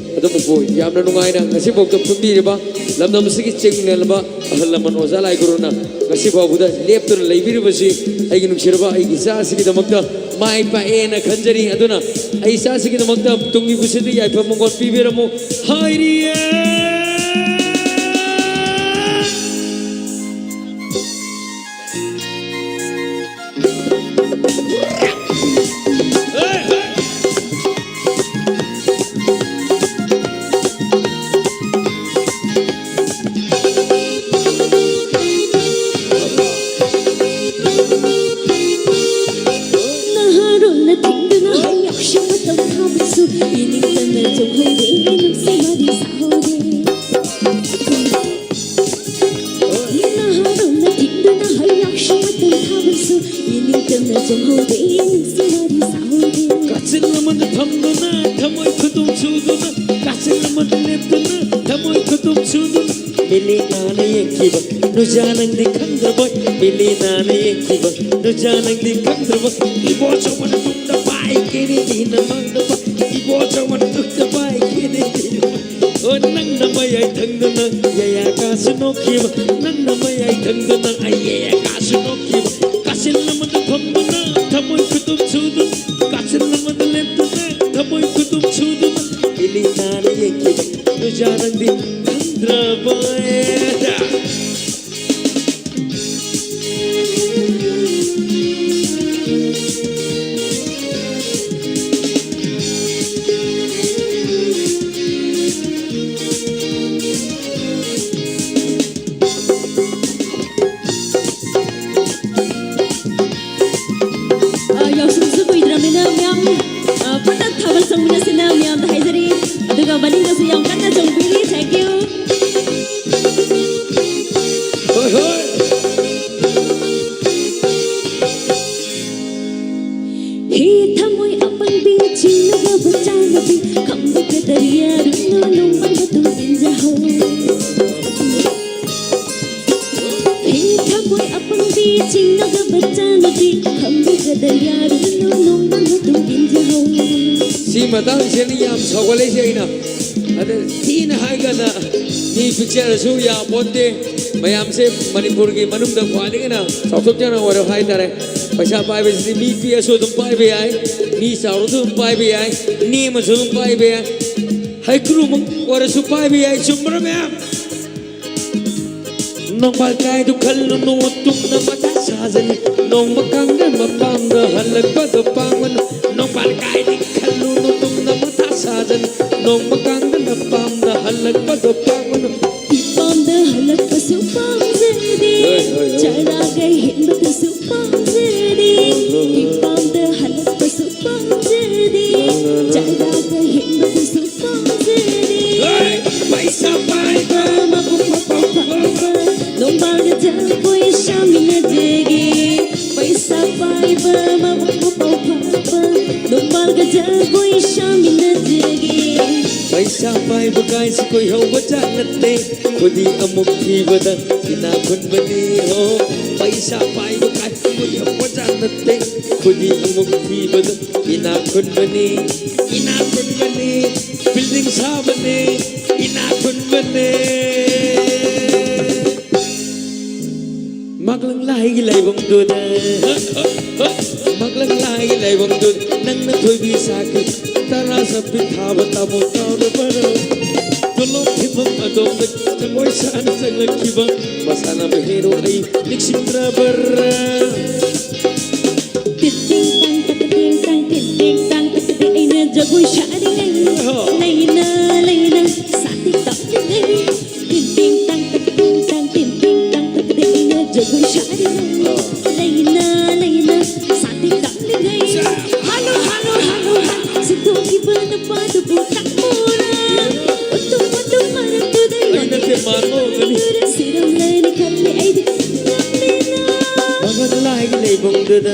ꯃꯄꯣꯛ ꯌꯥꯝꯅ ꯅꯨꯡꯉꯥꯏꯅ ꯉꯁꯤꯐꯥꯎꯗ ꯐꯝꯕꯤꯔꯤꯕ ꯂꯝꯗꯝ ꯑꯁꯤꯒꯤ ꯆꯤꯡ ꯏꯅꯥꯎ ꯑꯍꯜ ꯂꯃꯟ ꯑꯣꯖꯥ ꯂꯥꯏꯒꯨꯔꯨꯅ ꯉꯁꯤ ꯐꯥꯎꯕꯗ ꯂꯦꯞꯇꯨꯅ ꯂꯩꯕꯤꯔꯤꯕꯁꯤ ꯑꯩꯒꯤ ꯅꯨꯡꯁꯤꯔꯕ ꯑꯩꯒꯤ ꯏꯆꯥ ꯑꯁꯤꯒꯤꯗꯃꯛꯇ ꯃꯥꯏ ꯄꯥꯛꯑꯦꯅ ꯈꯟꯖꯔꯤ꯫ ꯑꯗꯨꯅ ꯑꯩ ꯏꯆꯥ ꯑꯁꯤꯒꯤꯗꯃꯛꯇ ꯇꯨꯡꯒꯤ ꯄꯨꯟꯁꯤꯗ ꯌꯥꯏꯐ ꯃꯪꯒꯣꯜ ꯄꯤꯕꯤꯔꯝꯃꯨ ꯍꯥꯏꯔꯤꯌꯦ꯫ ꯅꯍꯥꯔꯣꯜꯅ ꯊꯤꯡꯗꯨꯅ ꯍꯩꯌꯥꯎꯁꯪ ꯃꯇꯝ ꯊꯥꯕꯁꯨ ꯏꯅꯤꯡꯇꯝꯅ ꯆꯣꯡꯍꯧꯗꯦ, ꯅꯨꯡꯁꯤ ꯋꯥꯔꯤ ꯁꯥꯍꯧꯗꯦ꯫ ꯅꯍꯥꯔꯣꯜꯅ ꯊꯤꯡꯗꯨꯅ ꯍꯩꯌꯥꯎꯁꯪ ꯃꯇꯝ ꯊꯥꯕꯁꯨ ꯏꯅꯤꯡꯇꯝꯅ ꯆꯣꯡꯍꯧꯗꯦ, ꯅꯨꯡꯁꯤ ꯋꯥꯔꯤ ꯁꯥꯍꯧꯗꯦ꯫ ꯀꯥꯆꯤꯟ ꯑꯃꯗ ꯐꯝꯗꯨꯅ ꯊꯃꯣꯏ ꯈꯨꯗꯨꯝ ꯁꯨꯗꯨꯅ, ꯀꯥꯆꯤꯟ ꯑꯃꯗ ꯂꯦꯞꯇꯨꯅ ꯊꯃꯣꯏ ꯈꯨꯗꯨꯝ ꯁꯨꯗꯨꯅ, ꯃꯤꯂꯤ ꯅꯥꯅ ꯌꯦꯡꯈꯤꯕ ꯅꯨꯖꯥ ꯅꯪꯗꯤ ꯈꯪꯗ꯭ꯔꯕꯣꯏ, ꯃꯤꯂꯤ ꯅꯥꯅ ꯌꯦꯡꯈꯤꯕ ꯅꯨꯖꯥ ꯅꯪꯗꯤ ꯈꯪꯗ꯭ꯔꯕꯣꯏ꯫ ꯏꯕꯣꯆꯧꯕꯅ ꯇꯨꯡꯗ ꯄꯥꯏ, ꯀꯦꯅꯦꯗꯤꯅ ꯃꯥꯡꯗ ꯄꯥꯏ, ꯏꯕꯣꯆꯧꯕꯅ ꯇꯨꯡꯗ ꯄꯥꯏ, ꯀꯦꯅꯦꯗꯤꯅ ꯃꯥꯡꯗ ꯄꯥꯏ꯫ ꯑꯣ, ꯅꯪꯅ ꯃꯌꯥꯏ ꯊꯪꯗꯨꯅ ꯌꯥꯌꯥ ꯀꯥꯁꯨ ꯅꯣꯛꯈꯤꯕ, ꯅꯪꯅ ꯃꯌꯥꯏ ꯊꯪꯗꯨꯅ ꯑꯩ ꯌꯥꯌꯥ ꯀꯥꯁꯨ ꯅꯣꯛꯈꯤꯕ꯫ ꯀꯥꯆꯤꯟ ꯑꯃꯗ ꯐꯝꯗꯨꯅ ꯊꯃꯣꯏ ꯈꯨꯗꯨꯝ ꯁꯨꯗꯨꯅ, ꯀꯥꯆꯤꯟ ꯑꯃꯗ ꯂꯦꯞꯇꯨꯅ ꯊꯃꯣꯏ ꯈꯨꯗꯨꯝ ꯁꯨꯗꯨꯅ, ꯃꯤꯂꯤ ꯅꯥꯅ ꯌꯦꯡꯈꯤꯕ ꯅꯨꯖꯥ ꯅꯪꯗꯤ ꯈꯪꯗ꯭ꯔꯕꯣꯏ꯫ ꯑ, ꯌꯥꯎꯁꯪꯁꯨ ꯀꯨꯏꯗ꯭ꯔꯕꯅꯤꯅ ꯃꯌꯥꯝ, ꯑ, ꯄꯨꯟꯅ ꯊꯥꯕꯜ ꯆꯣꯡꯃꯤꯟꯅꯁꯦꯅ ꯃꯌꯥꯝꯗ ꯍꯥꯏꯖꯔꯤ꯫ ꯑꯗꯨꯒ ꯃꯅꯤꯡꯗꯁꯨ ꯌꯥꯝ ꯀꯟꯅ ꯆꯣꯡꯕꯤꯔꯤ꯫ Thank you꯫ ꯍꯣꯏ, ꯍꯣꯏ꯫ ꯍꯦ ꯊꯃꯣꯏ ꯑꯄꯪꯕꯤ, ꯆꯤꯡꯅꯕ ꯆꯥꯅꯕꯤ, ꯈꯝꯕ ꯀꯗꯔ ꯌꯥꯔꯨꯅꯨ, ꯅꯣꯡꯃ ꯃꯇꯨꯡ ꯏꯟꯖꯍꯧ꯫ ꯍꯦ ꯊꯃꯣꯏ ꯑꯄꯪꯕꯤ, ꯆꯤꯡꯅꯒ ꯃꯆꯥꯅꯨꯄꯤ, ꯈꯝꯕꯤꯒꯗ ꯌꯥꯔꯨꯅꯨ, ꯅꯣꯡꯃ ꯃꯇꯨꯡ ꯏꯟꯖꯍꯧ꯫ ꯁꯤ ꯃꯇꯥꯡꯁꯤꯅꯤ ꯌꯥꯝ ꯁꯥꯎꯒꯠꯂꯛꯏꯁꯦ ꯑꯩꯅ꯫ ꯑꯗ ꯊꯤꯅ ꯍꯥꯏꯒꯅ ꯃꯤ ꯄꯤꯛꯆꯔꯁꯨ ꯌꯥꯄꯣꯟꯇꯦ꯫ ꯃꯌꯥꯝꯁꯦ ꯃꯅꯤꯄꯨꯔꯒꯤ ꯃꯅꯨꯡꯗ ꯈ꯭ꯋꯥꯏꯗꯒꯤ ꯍꯦꯟꯅ ꯆꯥꯎꯊꯣꯛꯆꯅ ꯑꯣꯏꯔꯣ ꯍꯥꯏꯇꯥꯔꯦ꯫ ꯄꯩꯁꯥ ꯄꯥꯏꯕꯁꯤꯗꯤ ꯃꯤ ꯄꯤꯛꯑꯁꯨ ꯑꯗꯨꯝ ꯄꯥꯏꯕ ꯌꯥꯏ, ꯃꯤ ꯆꯥꯎꯔꯁꯨ ꯑꯗꯨꯝ ꯄꯥꯏꯕ ꯌꯥꯏ, ꯅꯦꯝꯃꯁꯨ ꯑꯗꯨꯝ ꯄꯥꯏꯕ ꯌꯥꯏ, ꯍꯩꯀ꯭ꯔꯨꯃꯛ ꯑꯣꯏꯔꯁꯨ ꯄꯥꯏꯕ ꯌꯥꯏ꯫ ꯆꯨꯝꯕ꯭ꯔꯥ ꯃꯌꯥꯝ? ꯅꯣꯡꯕꯥꯜ ꯀꯥꯏꯗꯤ ꯈꯜꯂꯨꯅꯨ ꯇꯨꯝꯅ ꯃꯊꯥ ꯁꯥꯖꯅꯤ꯫ ꯅꯣꯡꯃ ꯀꯥꯡꯗ ꯃꯄꯥꯝꯗ ꯍꯜꯂꯛꯄꯗꯣ ꯄꯥꯡꯒꯅꯨ꯫ ꯅꯣꯡꯕꯥꯜ ꯀꯥꯏꯗꯤ ꯈꯜꯂꯨꯅꯨ ꯇꯨꯝꯅ ꯃꯊꯥ ꯁꯥꯖꯅꯤ꯫ ꯅꯣꯡꯃ ꯀꯥꯡꯗ ꯃꯄꯥꯝꯗ ꯍꯜꯂꯛꯄꯗꯣ ꯄꯥꯡꯒꯅꯨ꯫ ꯏꯄꯥꯝꯗ ꯍꯜꯂꯛꯄꯁꯨ ꯄꯥꯝꯖꯗꯦ꯫ ꯍꯣꯏ, ꯍꯣꯏ, ꯍꯣꯏ꯫ ꯆꯔꯥꯒ ꯍꯦꯟꯕꯗꯨꯁꯨ ꯄꯥꯝꯖꯗꯦ꯫ ꯎꯝ, ꯎꯝ, ꯎꯝ꯫ ꯏꯄꯥꯝꯗ ꯍꯜꯂꯛꯄꯁꯨ ꯄꯥꯝꯖꯗꯦ꯫ ꯎꯝ, ꯎꯝ, ꯎꯝ꯫ ꯆꯔꯥꯒ ꯍꯦꯟꯕꯗꯨꯁꯨ ꯄꯥꯝꯖꯗꯦ꯫ ꯍꯣꯏ! ꯄꯩꯁꯥ ꯄꯥꯏꯕ ꯃꯕꯨꯛ ꯃꯄꯥꯎ ꯐꯕ ꯅꯣꯡꯕꯥꯜꯒ ꯖꯒꯣꯏ ꯁꯥꯃꯤꯟꯅꯖꯒꯦ꯫ ꯄꯩꯁꯥ ꯄꯥꯏꯕ ꯃꯕꯨꯛ ꯃꯄꯥꯎ ꯐꯕ ꯅꯣꯡꯕꯥꯜꯒ ꯖꯒꯣꯏ ꯁꯥꯃꯤꯟꯅꯖꯒꯦ꯫ ꯄꯩꯁꯥ ꯄꯥꯏꯕ ꯀꯥꯏꯁꯤ ꯀꯣꯏꯍꯧꯕ ꯖꯥꯠ ꯅꯠꯇꯦ꯫ ꯈꯨꯗꯤ ꯑꯃꯨꯛ ꯊꯤꯕꯗ ꯏꯅꯥ ꯈꯨꯟꯕꯅꯤ ꯍꯣ꯫ ꯄꯩꯁꯥ ꯄꯥꯏꯕ ꯀꯥꯏ ꯀꯣꯏꯍꯧꯕ ꯖꯥꯠ ꯅꯠꯇꯦ꯫ ꯈꯨꯗꯤ ꯑꯃꯨꯛ ꯊꯤꯕꯗ ꯏꯅꯥ ꯈꯨꯟꯕꯅꯤ, ꯏꯅꯥ ꯈꯨꯟꯕꯅꯤ, building ꯁꯥꯕꯅꯤ, ꯏꯅꯥ ꯈꯨꯟꯕꯅꯤ꯫ ꯃꯥꯛꯂꯪ ꯂꯥꯏꯒꯤ ꯂꯩꯐꯝꯗꯨꯗ, ꯃꯥꯛꯂꯪ ꯂꯥꯏꯒꯤ ꯂꯩꯐꯝꯗꯨꯗ ꯅꯪꯅ ꯊꯣꯏꯕꯤ ꯁꯥꯈꯤ꯫ ꯇꯔꯥ ꯆꯠꯄꯤ ꯊꯥꯕ ꯇꯥꯃꯣ ꯀꯥꯎꯔꯕꯔꯣ? ꯇꯣꯂꯣꯞ ꯐꯤꯕꯝ ꯑꯗꯣꯝꯗ ꯖꯒꯣꯏ ꯁꯥꯅ ꯆꯪꯂꯛꯈꯤꯕ ꯃꯁꯥꯟꯅꯕ ꯍꯦꯔꯣ ꯑꯩ ꯅꯤꯡꯁꯤꯡꯗ꯭ꯔꯕꯔꯥ? ꯇꯤꯠ ꯇꯤꯡ ꯇꯥꯡ ꯇꯛ ꯇꯤꯡ ꯇꯥꯡ ꯇꯤꯠ ꯇꯤꯡ ꯇꯥꯡ ꯇꯛ ꯇꯤꯡ ꯑꯩꯅ ꯖꯒꯣꯏ ꯁꯥꯔꯤꯉꯩ ꯑꯍꯣ꯫ ꯂꯩꯅ ꯂꯩꯅ ꯁꯥꯇꯤꯛ ꯇꯧꯔꯤꯉꯩ ꯇꯤꯟ ꯇꯤꯡ ꯇꯥꯡ ꯇꯛ ꯇꯤꯡ ꯇꯥꯡ ꯇꯤꯟ ꯇꯤꯡ ꯇꯥꯡ ꯇꯛ ꯇꯤꯡ ꯑꯩꯅ ꯖꯒꯣꯏ ꯁꯥꯔꯤꯉꯩ ꯂꯩꯅ ꯂꯩꯅ ꯁꯥꯇꯤꯛ ꯇꯧꯔꯤꯉꯩ ꯍꯜꯂꯣ ꯍꯜꯂꯣ ꯍꯜꯂꯣ ꯍꯜꯂꯣ ꯁꯤꯟꯊꯣꯛꯈꯤꯕ ꯅꯨꯄꯥꯗꯨꯕꯨ ꯇꯥꯛꯃꯣꯔꯥ ꯎꯠꯇꯨꯝ ꯎꯠꯇꯨꯝ ꯃꯔꯛꯇꯨꯗ ꯑꯩ ꯅꯠꯇꯦ, ꯃꯥꯅ ꯑꯣꯏꯔꯝꯒꯅꯤ꯫ ꯁꯤꯔꯝꯂꯅꯤ ꯈꯜꯂꯦ ꯑꯩꯗꯤ ꯉꯝꯂꯦꯅ ꯃꯥꯛꯂꯪ ꯂꯥꯏꯒꯤ ꯂꯩꯐꯝꯗꯨꯗ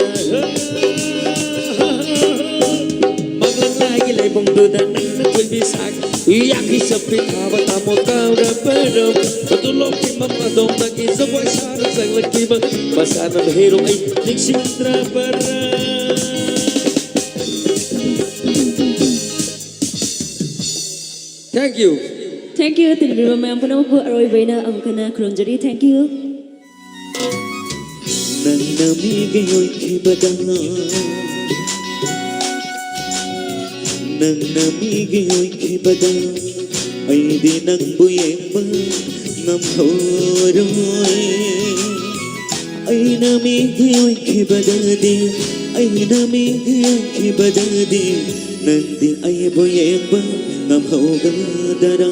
ꯃꯥꯛꯂꯪ ꯂꯥꯏꯒꯤ ꯂꯩꯐꯝꯗꯨꯗ ꯅꯪꯅ ꯀꯣꯏꯕꯤ ꯁꯥꯈꯤ꯫ ꯌꯥꯈꯤ ꯆꯠꯄꯤ ꯊꯥꯕ ꯇꯥꯃꯣ ꯀꯥꯎꯔꯕꯔꯣ? ꯑꯗꯨ ꯂꯣꯛꯀꯤ ꯃꯃꯥꯗꯣꯝꯗꯒꯤ ꯖꯒꯣꯏ ꯁꯥꯔ ꯆꯪꯂꯛꯈꯤꯕ ꯃꯁꯥꯅ ꯍꯦꯔꯣ ꯑꯩ ꯅꯤꯡꯁꯤꯡꯗ꯭ꯔꯕꯔꯥ? Thank you. Thank you. ꯇꯤꯟꯕꯤꯔꯤꯕ ꯃꯌꯥꯝ ꯄꯨꯝꯅꯃꯛꯄꯨ ꯑꯔꯣꯏꯕ ꯑꯩꯅ ꯑꯃꯨꯛ ꯍꯟꯅ ꯈꯨꯔꯨꯝꯖꯔꯤ꯫ Thank you. ꯅꯪꯅ ꯃꯤꯒꯤ ꯑꯣꯏꯈꯤꯕꯗ, ꯅꯪꯅ ꯃꯤꯒꯤ ꯑꯣꯏꯈꯤꯕꯗ, ꯑꯩꯗꯤ ꯅꯪꯕꯨ ꯌꯦꯡꯕ ꯉꯝꯍꯧꯔꯣꯏ꯫ ꯑꯩꯅ ꯃꯤꯒꯤ ꯑꯣꯏꯈꯤꯕꯗꯗꯤ, ꯑꯩꯅ ꯃꯤꯒꯤ ꯑꯣꯏꯈꯤꯕꯗꯗꯤ, ꯅꯪꯗꯤ ꯑꯩꯕꯨ ꯌꯦꯡꯕ ꯉꯝꯍꯧꯒꯗꯔꯥ?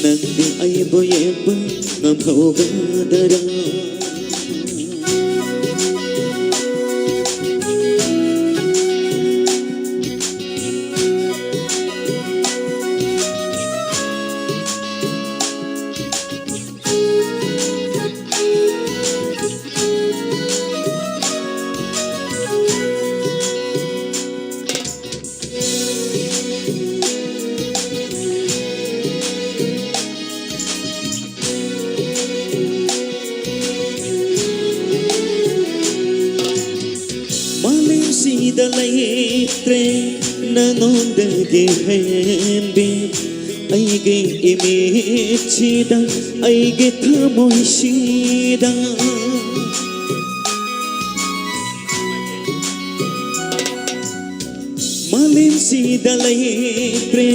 ꯅꯪꯗꯤ ꯑꯩꯕꯨ ꯌꯦꯡꯕ ꯉꯝꯍꯧꯒꯗꯔꯥ? ꯃꯥꯂꯦꯝꯁꯤꯗ ꯂꯩꯇ꯭ꯔꯦ ꯅꯉꯣꯟꯗꯒꯤ ꯍꯦꯟꯕꯤ, ꯑꯩꯒꯤ ꯏꯃꯤꯠꯁꯤꯗ, ꯑꯩꯒꯤ ꯊꯃꯣꯏꯁꯤꯗ꯫ ꯃꯥꯂꯦꯝꯁꯤꯗ ꯂꯩꯇ꯭ꯔꯦ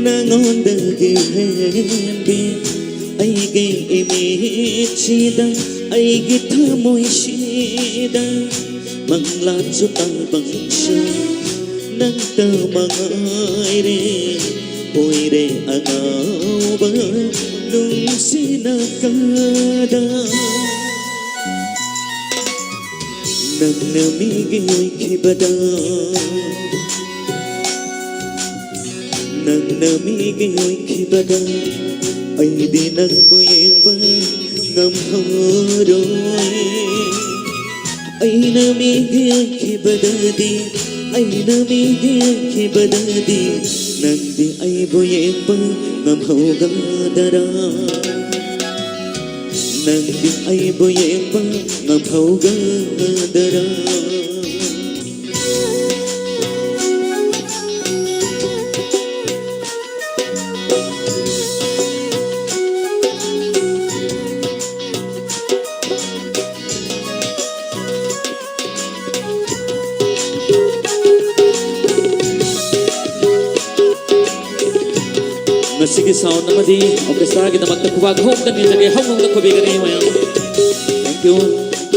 ꯅꯉꯣꯟꯗꯒꯤ ꯍꯦꯟꯕꯤ, ꯑꯩꯒꯤ ꯏꯃꯤꯠꯁꯤꯗ, ꯑꯩꯒꯤ ꯊꯃꯣꯏꯁꯤꯗ꯫ ꯃꯪꯂꯥꯟꯁꯨ ꯇꯥꯏꯕꯪꯁꯨ ꯅꯪꯇ ꯃꯉꯥꯏꯔꯦ, ꯑꯣꯏꯔꯦ ꯑꯉꯥꯎꯕ ꯅꯨꯡꯁꯤꯅ ꯀꯗꯥ꯫ ꯅꯪꯅ ꯃꯤꯒꯤ ꯑꯣꯏꯈꯤꯕꯗ, ꯅꯪꯅ ꯃꯤꯒꯤ ꯑꯣꯏꯈꯤꯕꯗ, ꯑꯩꯗꯤ ꯅꯪꯕꯨ ꯌꯦꯡꯕ ꯉꯝꯍꯧꯔꯣꯏ꯫ ꯑꯩꯅ ꯃꯤꯒꯤ ꯑꯣꯏꯈꯤꯕꯗꯗꯤ, ꯑꯩꯅ ꯃꯤꯒꯤ ꯑꯣꯏꯈꯤꯕꯗꯗꯤ, ꯅꯪꯗꯤ ꯑꯩꯕꯨ ꯌꯦꯡꯕ ꯉꯝꯍꯧꯒꯗꯔꯥ? ꯅꯪꯗꯤ ꯑꯩꯕꯨ ꯌꯦꯡꯕ ꯉꯝꯍꯧꯒꯗꯔꯥ? ꯑꯩꯒꯤ sound ꯑꯃꯗꯤ orchestraꯒꯤꯗꯃꯛꯇ ꯈꯨꯕꯥꯛ ꯍꯧꯅ ꯅꯤꯖꯒꯦ, ꯍꯧꯅ ꯈꯨꯕꯤꯒꯅꯤ ꯃꯌꯥꯝ꯫ Thank you꯫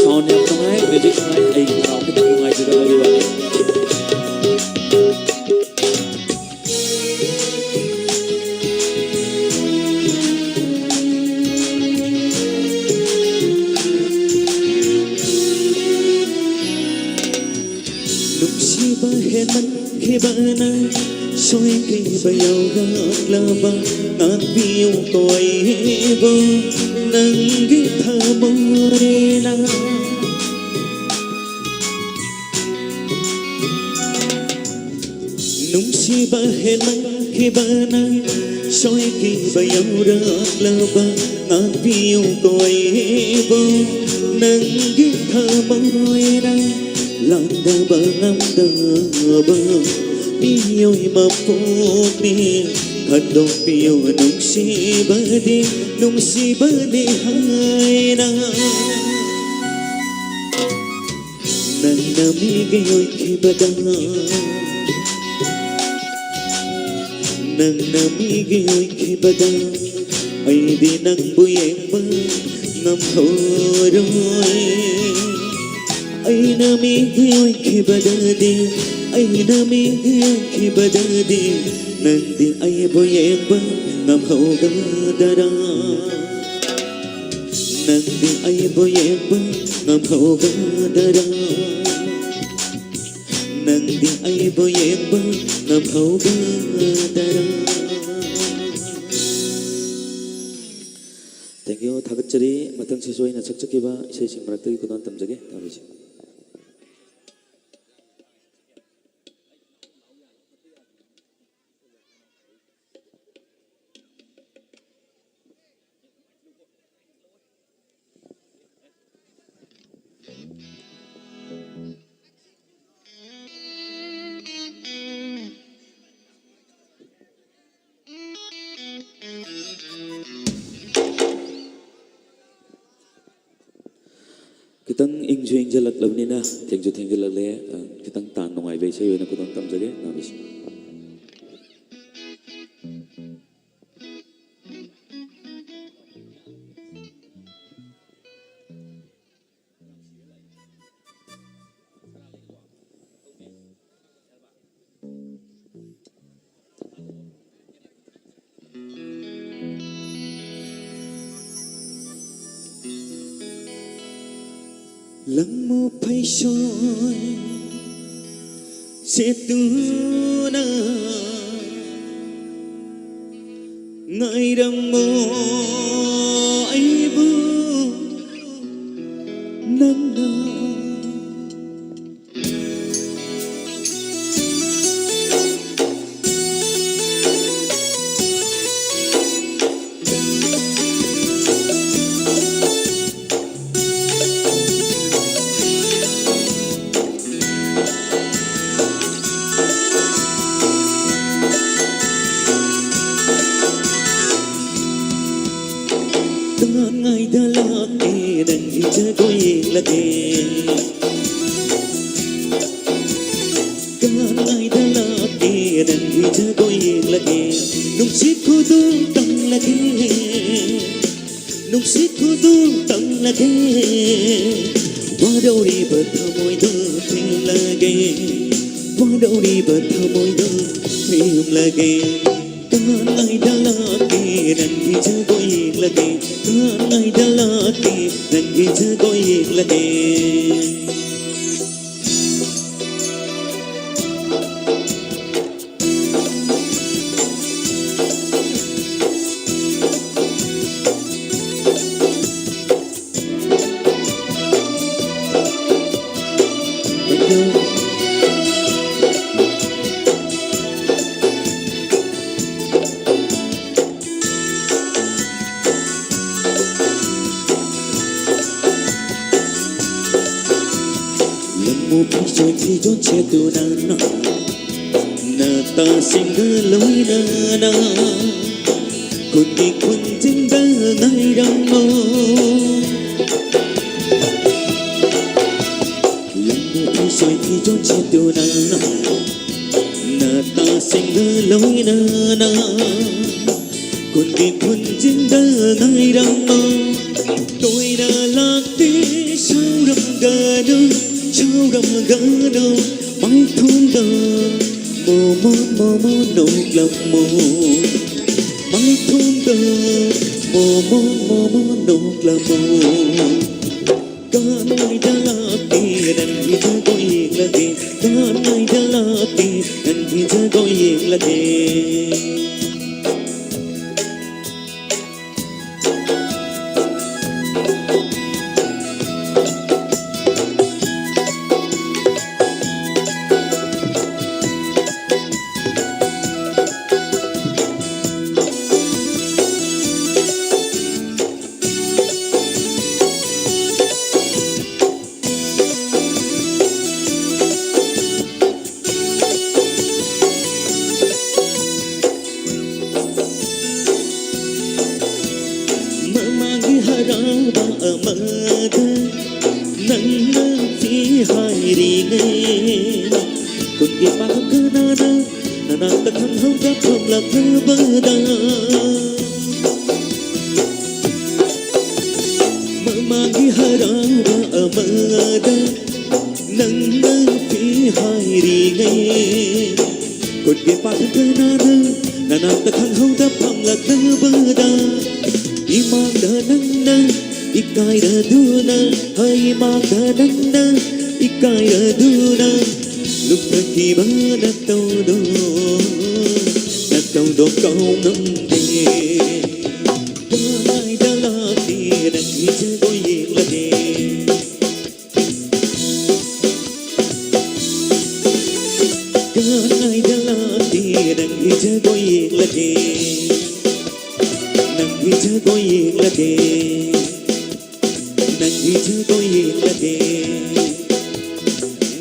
Sound ꯌꯥꯝ ꯅꯨꯡꯉꯥꯏ, music ꯅꯨꯡꯉꯥꯏ, ꯑꯩꯒꯤ ꯈꯅꯥꯎ ꯈꯤꯇꯪ ꯅꯨꯡꯉꯥꯏꯖꯗꯕꯒꯤ ꯋꯥꯅꯤ꯫ ꯅꯨꯡꯁꯤꯕ ꯍꯦꯟꯃꯟꯈꯤꯕꯅ ꯁꯣꯏꯈꯤꯕ ꯌꯥꯎꯔꯛꯂꯕ ꯉꯥꯛꯄꯤꯌꯨ ꯀꯣ ꯑꯩꯕꯨ ꯅꯪꯒꯤ ꯊꯃꯣꯏꯅ꯫ ꯅꯨꯡꯁꯤꯕ ꯍꯦꯟꯃꯟꯈꯤꯕꯅ ꯁꯣꯏꯈꯤꯕ ꯌꯥꯎꯔꯛꯂꯕ ꯉꯥꯛꯄꯤꯌꯨ ꯀꯣ ꯑꯩꯕꯨ ꯅꯪꯒꯤ ꯊꯃꯣꯏꯅ꯫ ꯂꯥꯟꯗꯕ ꯉꯝꯗꯕ ꯃꯤꯑꯣꯏ ꯃꯄꯣꯛꯅꯤ ꯈꯟꯗꯣꯛꯄꯤꯌꯨ ꯅꯨꯡꯁꯤꯕꯗꯤ ꯅꯨꯡꯁꯤꯕꯅꯤ ꯍꯥꯏꯅ꯫ ꯅꯪꯅ ꯃꯤꯒꯤ ꯑꯣꯏꯈꯤꯕꯗ ꯅꯪꯅ ꯃꯤꯒꯤ ꯑꯣꯏꯈꯤꯕꯗ ꯑꯩꯗꯤ ꯅꯪꯕꯨ ꯌꯦꯡꯕ ꯉꯝꯍꯧꯔꯣꯏ꯫ ꯑꯩꯅ ꯃꯤꯒꯤ ꯑꯣꯏꯈꯤꯕꯗꯗꯤ ꯑꯩꯅ ꯃꯤꯒꯤ ꯑꯣꯏꯈꯤꯕꯗꯗꯤ ꯅꯪꯗꯤ ꯑꯩꯕꯨ ꯌꯦꯡꯕ ꯉꯝꯍꯧꯒꯗꯔꯥ? ꯅꯪꯗꯤ ꯑꯩꯕꯨ ꯌꯦꯡꯕ ꯉꯝꯍꯧꯒꯗꯔꯥ? ꯅꯪꯗꯤ ꯑꯩꯕꯨ ꯌꯦꯡꯕ ꯉꯝꯍꯧꯒꯗꯔꯥ? Thank you, ꯊꯥꯒꯠꯆꯔꯤ꯫ ꯃꯊꯪꯁꯤꯁꯨ ꯑꯩꯅ ꯁꯛꯆꯈꯤꯕ ꯏꯁꯩꯁꯤꯡ ꯃꯔꯛꯇꯒꯤ ꯈꯨꯗꯣꯜ ꯇꯝꯖꯒꯦ꯫ ꯇꯥꯕꯤꯁꯤ꯫ ꯈꯤꯇꯪ ꯏꯪꯁꯨ ꯏꯪꯁꯤꯜꯂꯛꯂꯕꯅꯤꯅ ꯊꯦꯡꯁꯨ ꯊꯦꯡꯖꯤꯜꯂꯛꯂꯦ꯫ ꯑ, ꯈꯤꯇꯪ ꯇꯥꯟ ꯅꯨꯡꯉꯥꯏꯕ ꯏꯁꯩ ꯑꯣꯏꯅ ꯈꯨꯗꯣꯜ ꯇꯝꯖꯒꯦ꯫ ꯇꯥꯕꯤꯁꯤ꯫ ꯂꯪꯃꯨ ꯐꯩꯁꯣꯏ ꯁꯦꯠꯇꯨꯅ ꯉꯥꯏꯔꯝꯃꯣ ꯑꯩꯕꯨ ꯅꯪꯅ꯫ ꯀꯥꯟꯉꯥꯏꯗ ꯂꯥꯛꯀꯦ ꯅꯪꯒꯤ ꯖꯒꯣꯏ ꯌꯦꯡꯂꯒꯦ꯫ ꯀꯥꯟꯉꯥꯏꯗ ꯂꯥꯛꯀꯦ ꯅꯪꯒꯤ ꯖꯒꯣꯏ ꯌꯦꯡꯂꯒꯦ꯫ ꯅꯨꯡꯁꯤꯠ ꯈꯨꯗꯣꯜ ꯇꯝꯂꯒꯦ꯫ ꯅꯨꯡꯁꯤꯠ ꯈꯨꯗꯣꯜ ꯇꯝꯂꯒꯦ꯫ ꯋꯥꯔꯧꯔꯤꯕ ꯊꯃꯣꯏꯗꯣ ꯊꯦꯝꯂꯒꯦ꯫ ꯋꯥꯔꯧꯔꯤꯕ ꯊꯃꯣꯏꯗꯣ ꯊꯦꯝꯂꯒꯦ꯫ ꯀꯥꯟꯉꯥꯏꯗ ꯂꯥꯛꯀꯦ ꯅꯪꯒꯤ ꯖꯒꯣꯏ ꯌꯦꯡꯂꯒꯦ꯫ ꯀꯥꯟꯉꯥꯏꯗ ꯂꯥꯛꯀꯦ ꯅꯪꯒꯤ ꯖꯒꯣꯏ ꯌꯦꯡꯂꯒꯦ꯫ ꯂꯪꯃꯨ ꯐꯩꯁꯣꯏ ꯐꯤꯖꯣꯜ ꯁꯦꯠꯇꯨꯅ ꯅꯇꯥꯁꯤꯡꯒ ꯂꯣꯏꯅꯅ ꯈꯨꯟꯒꯤ ꯈꯨꯟꯖꯤꯡꯗ ꯉꯥꯏꯔꯝꯃꯣ꯫ ꯂꯪꯃꯨ ꯐꯩꯁꯣꯏ ꯐꯤꯖꯣꯜ ꯁꯦꯠꯇꯨꯅ ꯅꯇꯥꯁꯤꯡꯒ ꯂꯣꯏꯅꯅ ꯈꯨꯟꯒꯤ ꯈꯨꯟꯖꯤꯡꯗ ꯉꯥꯏꯔꯝꯃꯣ꯫ ꯇꯣꯏꯅ ꯂꯥꯛꯇꯦ ꯁꯥꯎꯔꯝꯒꯅꯨ, ꯁꯥꯎꯔꯝꯒꯅꯨ꯫ ꯃꯥꯏꯊꯣꯡꯗ ꯃꯣꯃꯣꯟ ꯃꯣꯃꯣꯟ ꯅꯣꯛꯂꯝꯃꯣ꯫ ꯃꯥꯏꯊꯣꯡꯗ ꯃꯣꯃꯣꯟ ꯃꯣꯃꯣꯟ ꯅꯣꯛꯂꯝꯃꯣ꯫ ꯀꯥꯟꯉꯥꯏꯗ ꯍꯔꯥꯎꯕ ꯑꯃꯗ ꯅꯪꯅ ꯐꯤ ꯍꯥꯏꯔꯤꯉꯩ, ꯈꯨꯟꯒꯤ ꯄꯥꯈꯪ ꯀꯅꯥꯅ ꯅꯅꯥꯛꯇ ꯈꯪꯍꯧꯗ ꯐꯝꯂꯛꯂꯕꯗ, ꯃꯃꯥꯡꯒꯤ ꯍꯔꯥꯎꯕ ꯑꯃꯗ ꯅꯪꯅ ꯐꯤ ꯍꯥꯏꯔꯤꯉꯩ, ꯈꯨꯟꯒꯤ ꯄꯥꯈꯪ ꯀꯅꯥꯅ ꯅꯅꯥꯛꯇ ꯈꯪꯍꯧꯗ ꯐꯝꯂꯛꯂꯕꯗ, ꯏꯃꯥꯡꯗ ꯅꯪꯅ ꯏꯀꯥꯏꯔꯗꯨꯅ, ꯍꯩꯃꯥꯡꯗ ꯅꯪꯅ ꯏꯀꯥꯏꯔꯗꯨꯅ, ꯂꯨꯞꯊꯈꯤꯕ ꯅꯇꯧꯗꯣ, ꯅꯇꯧꯗꯣ ꯀꯥꯎꯉꯝꯗꯦ꯫ ꯀꯗꯥꯏꯗ ꯂꯥꯛꯇꯦ ꯅꯪꯒꯤ ꯖꯒꯣꯏ ꯌꯦꯡꯂꯒꯦ? ꯀꯗꯥꯏꯗ ꯂꯥꯛꯇꯦ ꯅꯪꯒꯤ ꯖꯒꯣꯏ ꯌꯦꯡꯂꯒꯦ? ꯅꯪꯒꯤ ꯖꯒꯣꯏ ꯌꯦꯡꯂꯒꯦ꯫ ꯅꯪꯒꯤ ꯖꯒꯣꯏ ꯌꯦꯡꯂꯒꯦ꯫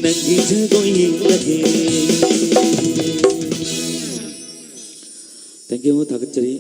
ꯅꯪꯒꯤ ꯖꯒꯣꯏ ꯌꯦꯡꯂꯒꯦ꯫ Thank you, ꯊꯥꯒꯠꯆꯔꯤ꯫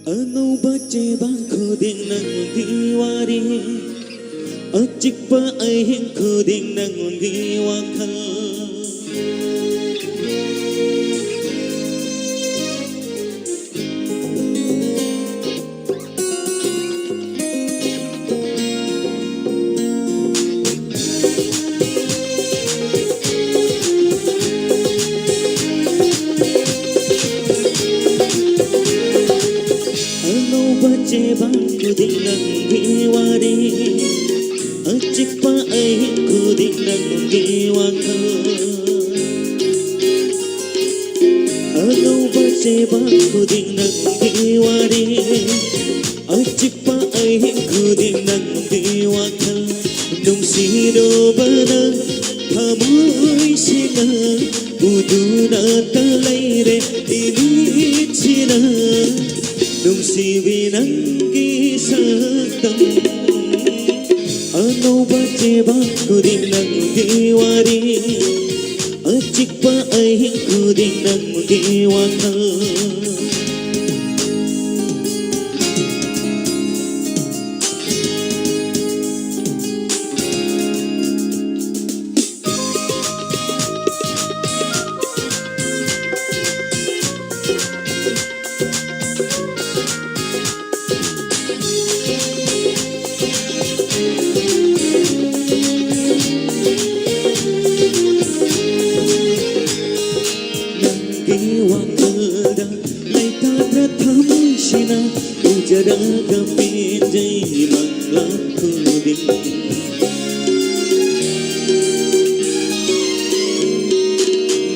ꯑꯉꯧꯕ ꯆꯦꯕꯥꯡ ꯈꯨꯗꯤꯡ ꯅꯪꯒꯤ ꯋꯥꯔꯤ, ꯑꯆꯤꯛꯄ ꯑꯍꯤꯡ ꯈꯨꯗꯤꯡ ꯅꯪꯒꯤ ꯋꯥꯈꯜ꯫ ꯈꯨꯗꯤꯡ ꯅꯪꯒꯤ ꯋꯥꯔꯤ, ꯑꯆꯤꯛꯄ ꯑꯍꯤꯡ ꯈꯨꯗꯤꯡ ꯅꯪꯒꯤ ꯋꯥꯈꯜ, ꯑꯉꯧꯕ ꯆꯦꯕꯥꯛ ꯈꯨꯗꯤꯡ ꯅꯪꯒꯤ ꯋꯥꯔꯤ, ꯑꯆꯤꯛꯄ ꯑꯍꯤꯡ ꯈꯨꯗꯤꯡ ꯅꯪꯒꯤ ꯋꯥꯈꯜ, ꯅꯨꯡꯁꯤꯔꯨꯕꯅ ꯊꯃꯣꯏꯁꯤꯅ ꯎꯗꯨꯅꯇ ꯂꯩꯔꯦ ꯏꯃꯤꯠꯁꯤꯅ꯫ ꯅꯨꯡꯁꯤꯕꯤ ꯅꯪꯒꯤ ꯁꯛꯇꯝ, ꯑꯅꯧꯕ ꯆꯦꯕꯥꯛ ꯈꯨꯗꯤꯡ ꯅꯪꯒꯤ ꯋꯥꯔꯤ, ꯑꯆꯤꯛꯄ ꯑꯍꯤꯡ ꯈꯨꯗꯤꯡ ꯅꯪꯒꯤ ꯋꯥꯈꯜ꯫ ꯅꯪꯒꯤ ꯋꯥꯈꯜꯗ ꯂꯩꯇꯥꯗ꯭ꯔ ꯊꯃꯣꯏꯁꯤꯅ ꯎꯖꯔꯒ ꯄꯦꯟꯖꯩ ꯃꯪꯂꯥꯟ ꯈꯨꯗꯤꯡ꯫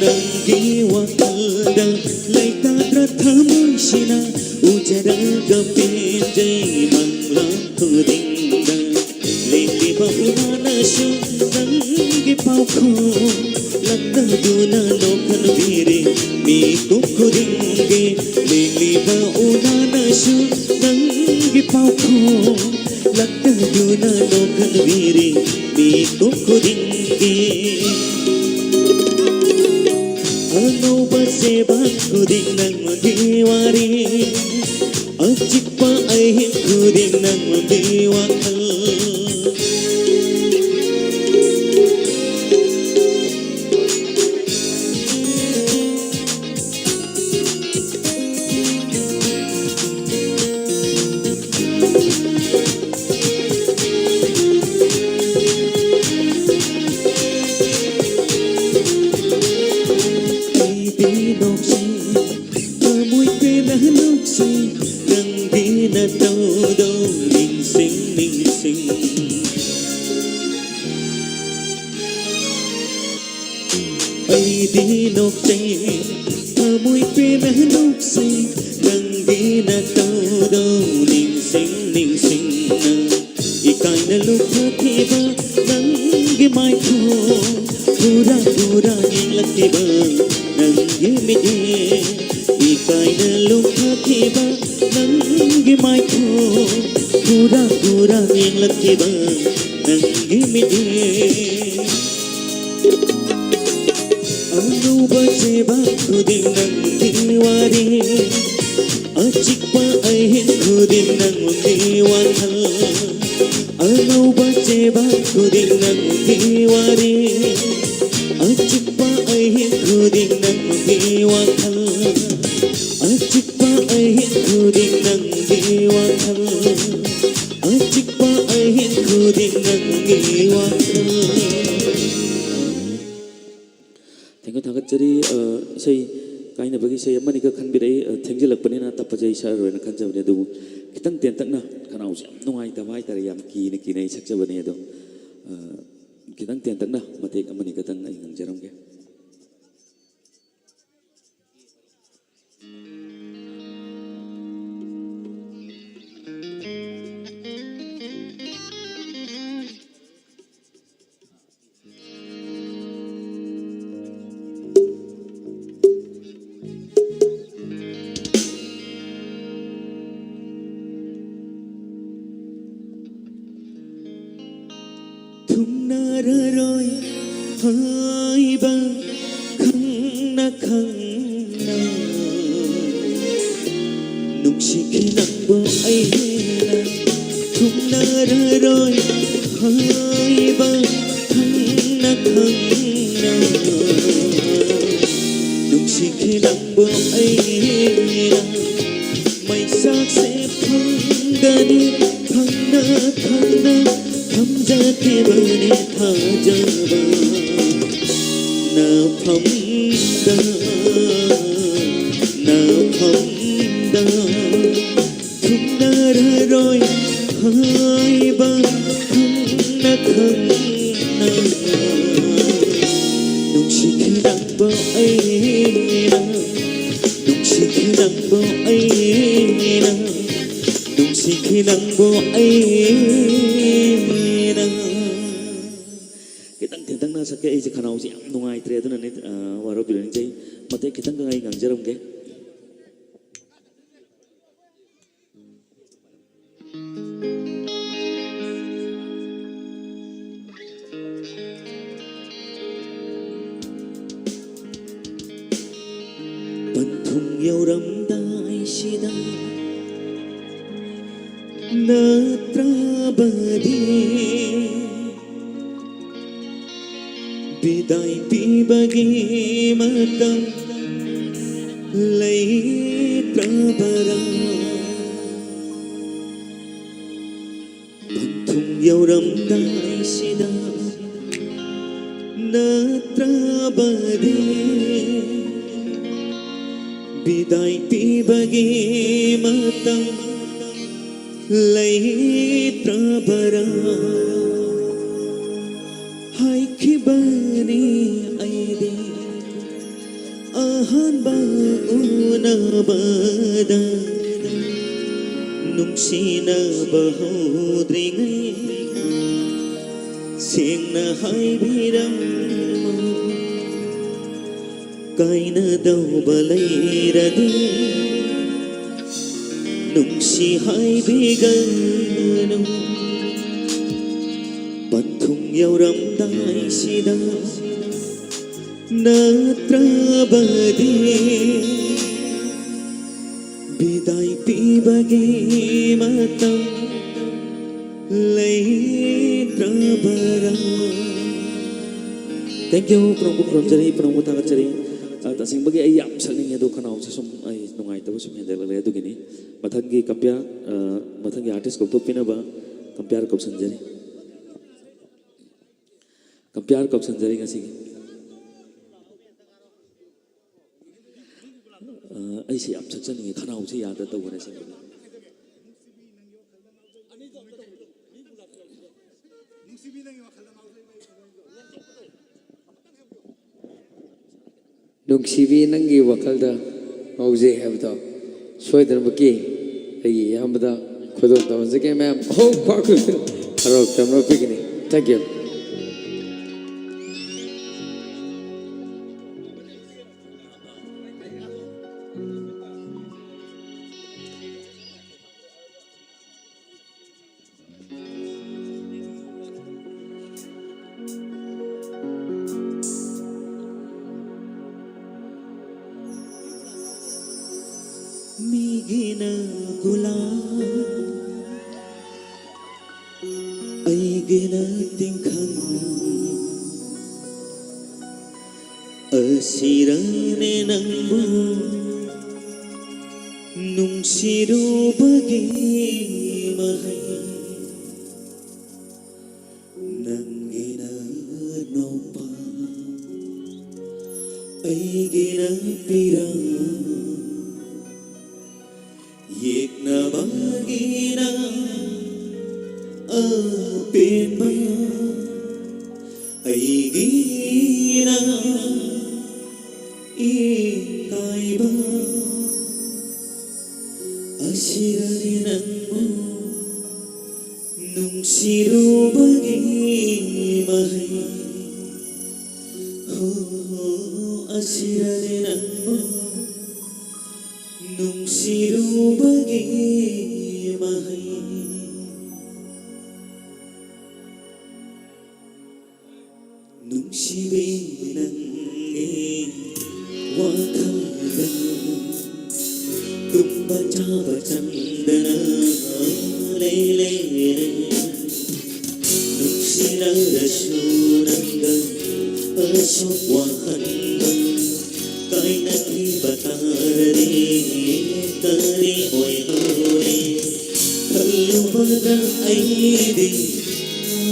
ꯅꯪꯒꯤ ꯋꯥꯈꯜꯗ ꯂꯩꯇꯥꯗ꯭ꯔ ꯊꯃꯣꯏꯁꯤꯅ ꯎꯖꯔꯒ ꯄꯦꯟꯖꯩ ꯃꯪꯂꯥꯟ ꯈꯨꯗꯤꯡꯗ꯫ ꯂꯦꯡꯂꯤꯕ ꯎꯅꯥꯅꯁꯨ ꯅꯪꯒꯤ ꯄꯥꯎꯈꯨꯝ ꯂꯛꯅꯗꯨꯅ ꯅꯣꯛꯍꯟꯕꯤꯔꯤ ꯃꯤꯀꯨꯞ ꯈꯨꯗꯤꯡꯒꯤ꯫ ꯂꯦꯡꯂꯤꯕ ꯎꯅꯥꯅꯁꯨ ꯅꯪꯒꯤ ꯄꯥꯎꯈꯨꯝ ꯂꯛꯅꯗꯨꯅ ꯅꯣꯛꯍꯟꯕꯤꯔꯤ ꯃꯤꯀꯨꯞ ꯈꯨꯗꯤꯡꯒꯤ꯫ ꯑꯉꯧꯕ ꯆꯦꯕꯥꯛ ꯈꯨꯗꯤꯡ ꯅꯪꯒꯤ ꯋꯥꯔꯤ, ꯑꯆꯤꯛꯄ ꯑꯍꯤꯡ ꯈꯨꯗꯤꯡ ꯅꯪꯒꯤ ꯋꯥꯈꯜ꯫ ꯑꯩꯗꯤ ꯅꯣꯛꯆꯩ, ꯊꯃꯣꯏ ꯄꯦꯟꯅ ꯅꯣꯛꯆꯩ, ꯅꯪꯒꯤ ꯅꯇꯧ ꯅꯤꯡꯁꯤꯡ ꯅꯤꯡꯁꯤꯡ ꯑꯩꯗꯤ ꯅꯣꯛꯆꯩ, ꯊꯃꯣꯏ ꯄꯦꯟꯅ ꯅꯣꯛꯆꯩ, ꯅꯪꯒꯤ ꯅꯇꯧꯗꯣ ꯅꯤꯡꯁꯤꯡ ꯅꯤꯡꯁꯤꯡꯅ꯫ ꯏꯀꯥꯏꯅ ꯂꯨꯞꯊꯈꯤꯕ ꯅꯪꯒꯤ ꯃꯥꯏꯊꯣꯡ, ꯍꯨꯔꯥ ꯍꯨꯔꯥ ꯌꯦꯡꯂꯛꯈꯤꯕ ꯅꯪꯒꯤ ꯃꯤꯠꯌꯦꯡ꯫ ꯏꯀꯥꯏꯅ ꯂꯨꯞꯊꯈꯤꯕ ꯅꯪꯒꯤ ꯃꯥꯏꯊꯣꯡ, ꯍꯨꯔꯥ ꯍꯨꯔꯥ ꯌꯦꯡꯂꯛꯈꯤꯕ ꯅꯪꯒꯤ ꯃꯤꯠꯌꯦꯡ꯫ ꯑꯉꯧꯕ ꯆꯦꯕꯥꯛ ꯈꯨꯗꯤꯡ ꯅꯪꯒꯤ ꯋꯥꯔꯤ, ꯑꯆꯤꯛꯄ ꯑꯍꯤꯡ ꯈꯨꯗꯤꯡ ꯅꯪꯒꯤ ꯋꯥꯈꯜ꯫ ꯑꯉꯧꯕ ꯆꯦꯕꯥꯛ ꯈꯨꯗꯤꯡ ꯅꯪꯒꯤ ꯋꯥꯔꯤ, ꯑꯆꯤꯛꯄ ꯑꯍꯤꯡ ꯈꯨꯗꯤꯡ ꯅꯪꯒꯤ ꯋꯥꯈꯜ꯫ ꯑꯆꯤꯛꯄ ꯑꯍꯤꯡ ꯈꯨꯗꯤꯡ ꯅꯪꯒꯤ ꯋꯥꯈꯜ꯫ ꯑꯆꯤꯛꯄ ꯑꯍꯤꯡ ꯈꯨꯗꯤꯡ ꯅꯪꯒꯤ ꯋꯥꯈꯜ꯫ Thank you, ꯊꯥꯒꯠꯆꯔꯤ꯫ ꯑ, ꯏꯁꯩ ꯀꯥꯏꯅꯕꯒꯤ ꯏꯁꯩ ꯑꯃꯅꯤꯈꯛ ꯈꯟꯕꯤꯔꯛꯏ꯫ ꯑ, ꯊꯦꯡꯖꯤꯜꯂꯛꯄꯅꯤꯅ ꯇꯞꯄꯁꯦ ꯑꯩ ꯁꯛꯑꯔꯣꯏꯅ ꯈꯟꯖꯕꯅꯦ, ꯑꯗꯨꯕꯨ ꯈꯤꯇꯪ ꯇꯦꯟꯇꯛꯅ, ꯈꯅꯥꯎꯁꯦ ꯌꯥꯝ ꯅꯨꯡꯉꯥꯏꯇꯕ ꯍꯥꯏꯇꯥꯔꯦ, ꯌꯥꯝ ꯀꯤꯅ ꯀꯤꯅ ꯑꯩ ꯁꯛꯆꯕꯅꯦ, ꯑꯗꯣ, ꯑ, ꯈꯤꯇꯪ ꯇꯦꯟꯇꯛꯅ ꯃꯇꯦꯛ ꯑꯃꯅꯤ ꯈꯛꯇꯪ ꯑꯩ ꯉꯪꯖꯔꯝꯒꯦ꯫ ꯊꯨꯡꯅꯔꯔꯣꯏ ꯍꯥꯏꯕ ꯈꯪꯅ ꯈꯪꯅ ꯅꯨꯡꯁꯤꯈꯤ ꯅꯪꯕꯨ ꯑꯩꯅ꯫ ꯊꯨꯡꯅꯔꯔꯣꯏ ꯍꯥꯏꯕ ꯈꯪꯅ ꯈꯪꯅ ꯅꯨꯡꯁꯤꯈꯤ ꯅꯪꯕꯨ ꯑꯩꯅ꯫ ꯃꯩꯁꯥꯛꯁꯦ ꯐꯪꯒꯅꯤ ꯈꯪꯅ ꯈꯪꯅ ꯊꯝꯖꯈꯤꯕꯅꯤ ꯊꯥꯖꯕ ꯅꯐꯝꯗ, ꯅꯐꯝꯗ꯫ ꯊꯨꯡꯅꯔꯔꯣꯏ ꯁꯤꯈꯤ ꯅꯪꯕꯨ ꯑꯩꯅ꯫ ꯈꯤꯇꯪ ꯇꯦꯟꯇꯛꯅ ꯁꯛꯀꯦ, ꯑꯩꯁꯦ ꯈꯅꯥꯎꯁꯦ ꯌꯥꯝ ꯅꯨꯡꯉꯥꯏꯇ꯭ꯔꯦ, ꯑꯗꯨꯅꯅꯦ꯫ ꯑ, ꯋꯥꯔꯧꯕꯤꯔꯣ, ꯅꯤꯡꯖꯩ꯫ ꯃꯇꯦꯛ ꯈꯤꯇꯪꯒ ꯑꯩ ꯉꯥꯡꯖꯔꯝꯒꯦ꯫ ꯄꯟꯊꯨꯡ ꯌꯧꯔꯝꯗꯥꯏꯁꯤꯗ ꯅꯠꯇ꯭ꯔꯕꯗꯤ ꯕꯤꯗꯥꯏ ꯄꯤꯕꯒꯤ ꯃꯇꯝ ꯂꯩꯇ꯭ꯔꯕꯔꯥ? ꯄꯟꯊꯨꯡ ꯌꯧꯔꯝꯗꯥꯏꯁꯤꯗ ꯅꯠꯇ꯭ꯔꯕꯗꯤ ꯕꯤꯗꯥꯏ ꯄꯤꯕꯒꯤ ꯃꯇꯝ ꯂꯩꯇ꯭ꯔꯕꯔꯥ? ꯍꯥꯏꯈꯤꯕꯅꯤ ꯑꯩꯗꯤ ꯑꯍꯥꯟꯕ ꯎꯅꯕꯗ ꯅꯨꯡꯁꯤꯅꯕ ꯍꯧꯗ꯭ꯔꯤꯉꯩ ꯁꯦꯡꯅ ꯍꯥꯏꯕꯤꯔꯝꯃꯨ꯫ ꯀꯥꯏꯅꯗꯧꯕ ꯂꯩꯔꯗꯤ ꯅꯨꯡꯁꯤ ꯍꯥꯏꯕꯤꯒꯅꯨ꯫ ꯄꯟꯊꯨꯡ ꯌꯧꯔꯝꯗꯥꯏꯁꯤꯗ ꯅꯠꯇ꯭ꯔꯕꯗꯤ ꯕꯤꯗꯥꯏ ꯄꯤꯕꯒꯤ ꯃꯇꯝ ꯂꯩꯇ꯭ꯔꯕꯔꯥ? Thank you, ꯄꯨꯝꯅꯃꯛꯄꯨ ꯈꯨꯔꯨꯝꯖꯔꯤ, ꯄꯨꯝꯅꯃꯛꯄꯨ ꯊꯥꯒꯠꯆꯔꯤ꯫ ꯑ, ꯇꯁꯦꯡꯕꯒꯤ ꯑꯩ ꯌꯥꯝ ꯁꯛꯅꯤꯡꯉꯦ, ꯑꯗꯣ ꯈꯅꯥꯎꯁꯦ ꯁꯨꯝ ꯑꯩ ꯅꯨꯡꯉꯥꯏꯇꯕ ꯁꯨꯝ ꯍꯦꯟꯖꯜꯂꯛꯂꯦ, ꯑꯗꯨꯒꯤꯅꯤ꯫ ꯃꯊꯪꯒꯤ ꯀꯝꯄꯤꯌꯥꯔ, ꯑ, ꯃꯊꯪꯒꯤ ꯑꯥꯔꯇꯤꯁ ꯀꯧꯊꯣꯛꯄꯤꯅꯕ ꯀꯝꯄꯤꯌꯥꯔ ꯀꯧꯁꯟꯖꯔꯤ꯫ ꯀꯝꯄꯤꯌꯥꯔ ꯀꯧꯁꯟꯖꯔꯤ ꯉꯁꯤꯒꯤ꯫ ꯑ, ꯑꯩꯁꯦ ꯌꯥꯝ ꯁꯛꯆꯅꯤꯡꯉꯦ, ꯈꯅꯥꯎꯁꯦ ꯌꯥꯗ ꯇꯧꯕꯅꯦ ꯑꯁꯦꯡꯕꯗꯤ꯫ ꯅꯨꯡꯁꯤꯕꯤ, ꯅꯪꯒꯤ ꯋꯥꯈꯜꯗ ꯉꯥꯎꯖꯩ ꯍꯥꯏꯕꯗꯣ ꯁꯣꯏꯗꯅꯃꯛꯀꯤ ꯑꯩꯒꯤ ꯏꯌꯥꯝꯕꯗ ꯈꯨꯗꯣꯜ ꯇꯝꯖꯒꯦ ꯃꯌꯥꯝ꯫ ꯍꯣꯝ ꯄꯥꯔꯛ ꯍꯔꯥꯎ ꯇꯝꯅ ꯄꯤꯒꯅꯤ꯫ Thank you꯫ ꯃꯤꯒꯤꯅ ꯒꯨꯂꯥꯞ, ꯑꯩꯒꯤꯅ ꯇꯤꯡꯈꯪ꯫ ꯑꯁꯤꯔꯅꯦ ꯅꯪꯕꯨ ꯅꯨꯡꯁꯤꯔꯨꯕꯒꯤ ꯃꯍꯩ꯫ ꯅꯪꯒꯤꯅ ꯅꯣꯄꯥ, ꯑꯩꯒꯤꯅ ꯄꯤꯔꯥꯡ꯫ ꯌꯦꯛꯅꯕꯒꯤꯅ ꯑꯄꯦꯟꯕ, ꯑꯩꯒꯤꯅ ꯏꯀꯥꯏꯕ꯫ ꯑꯁꯤꯔꯅꯤ ꯅꯪꯕꯨ ꯅꯨꯡꯁꯤꯔꯨꯕꯒꯤ ꯃꯍꯩ꯫ ꯍꯣ, ꯑꯁꯤꯔꯅꯤ ꯅꯪꯕꯨ ꯅꯨꯡꯁꯤꯔꯨꯕꯒꯤ ꯃꯍꯩ꯫ ꯅꯨꯡꯁꯤꯕꯤ ꯅꯪꯒꯤ ꯋꯥꯈꯜꯗ ꯇꯨꯝꯕ ꯆꯥꯕ ꯆꯪꯗꯅ ꯂꯩ ꯂꯩꯔꯦ꯫ ꯅꯨꯡꯁꯤꯅꯔꯁꯨ ꯅꯪꯒ ꯑꯁꯨꯛ ꯋꯥꯍꯟꯕ ꯀꯥꯏꯅꯈꯤꯕ ꯇꯥꯔꯗꯤ ꯀꯔꯤ ꯑꯣꯏꯍꯧꯔꯤ? ꯈꯜꯂꯨꯕꯗ ꯑꯩꯗꯤ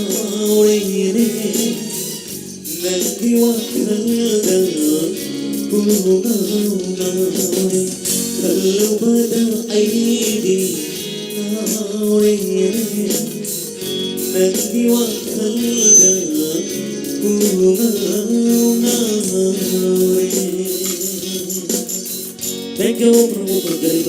ꯉꯥꯎꯔꯦꯅꯦ꯫ ꯅꯪꯒꯤ ꯋꯥꯈꯜꯗ ꯄꯨꯡꯉꯥꯎ ꯉꯥꯎꯔꯦ꯫ ꯈꯜꯂꯨꯕꯗ ꯑꯩꯗꯤ ꯉꯥꯎꯔꯦ꯫ ꯅꯪꯒꯤ ꯋꯥꯈꯜꯗ ꯄꯨꯡꯉꯥꯎ ꯉꯥꯎꯔꯦ꯫ Thank you, ꯄ꯭ꯔꯚꯨ ꯄ꯭ꯔꯚꯨ꯫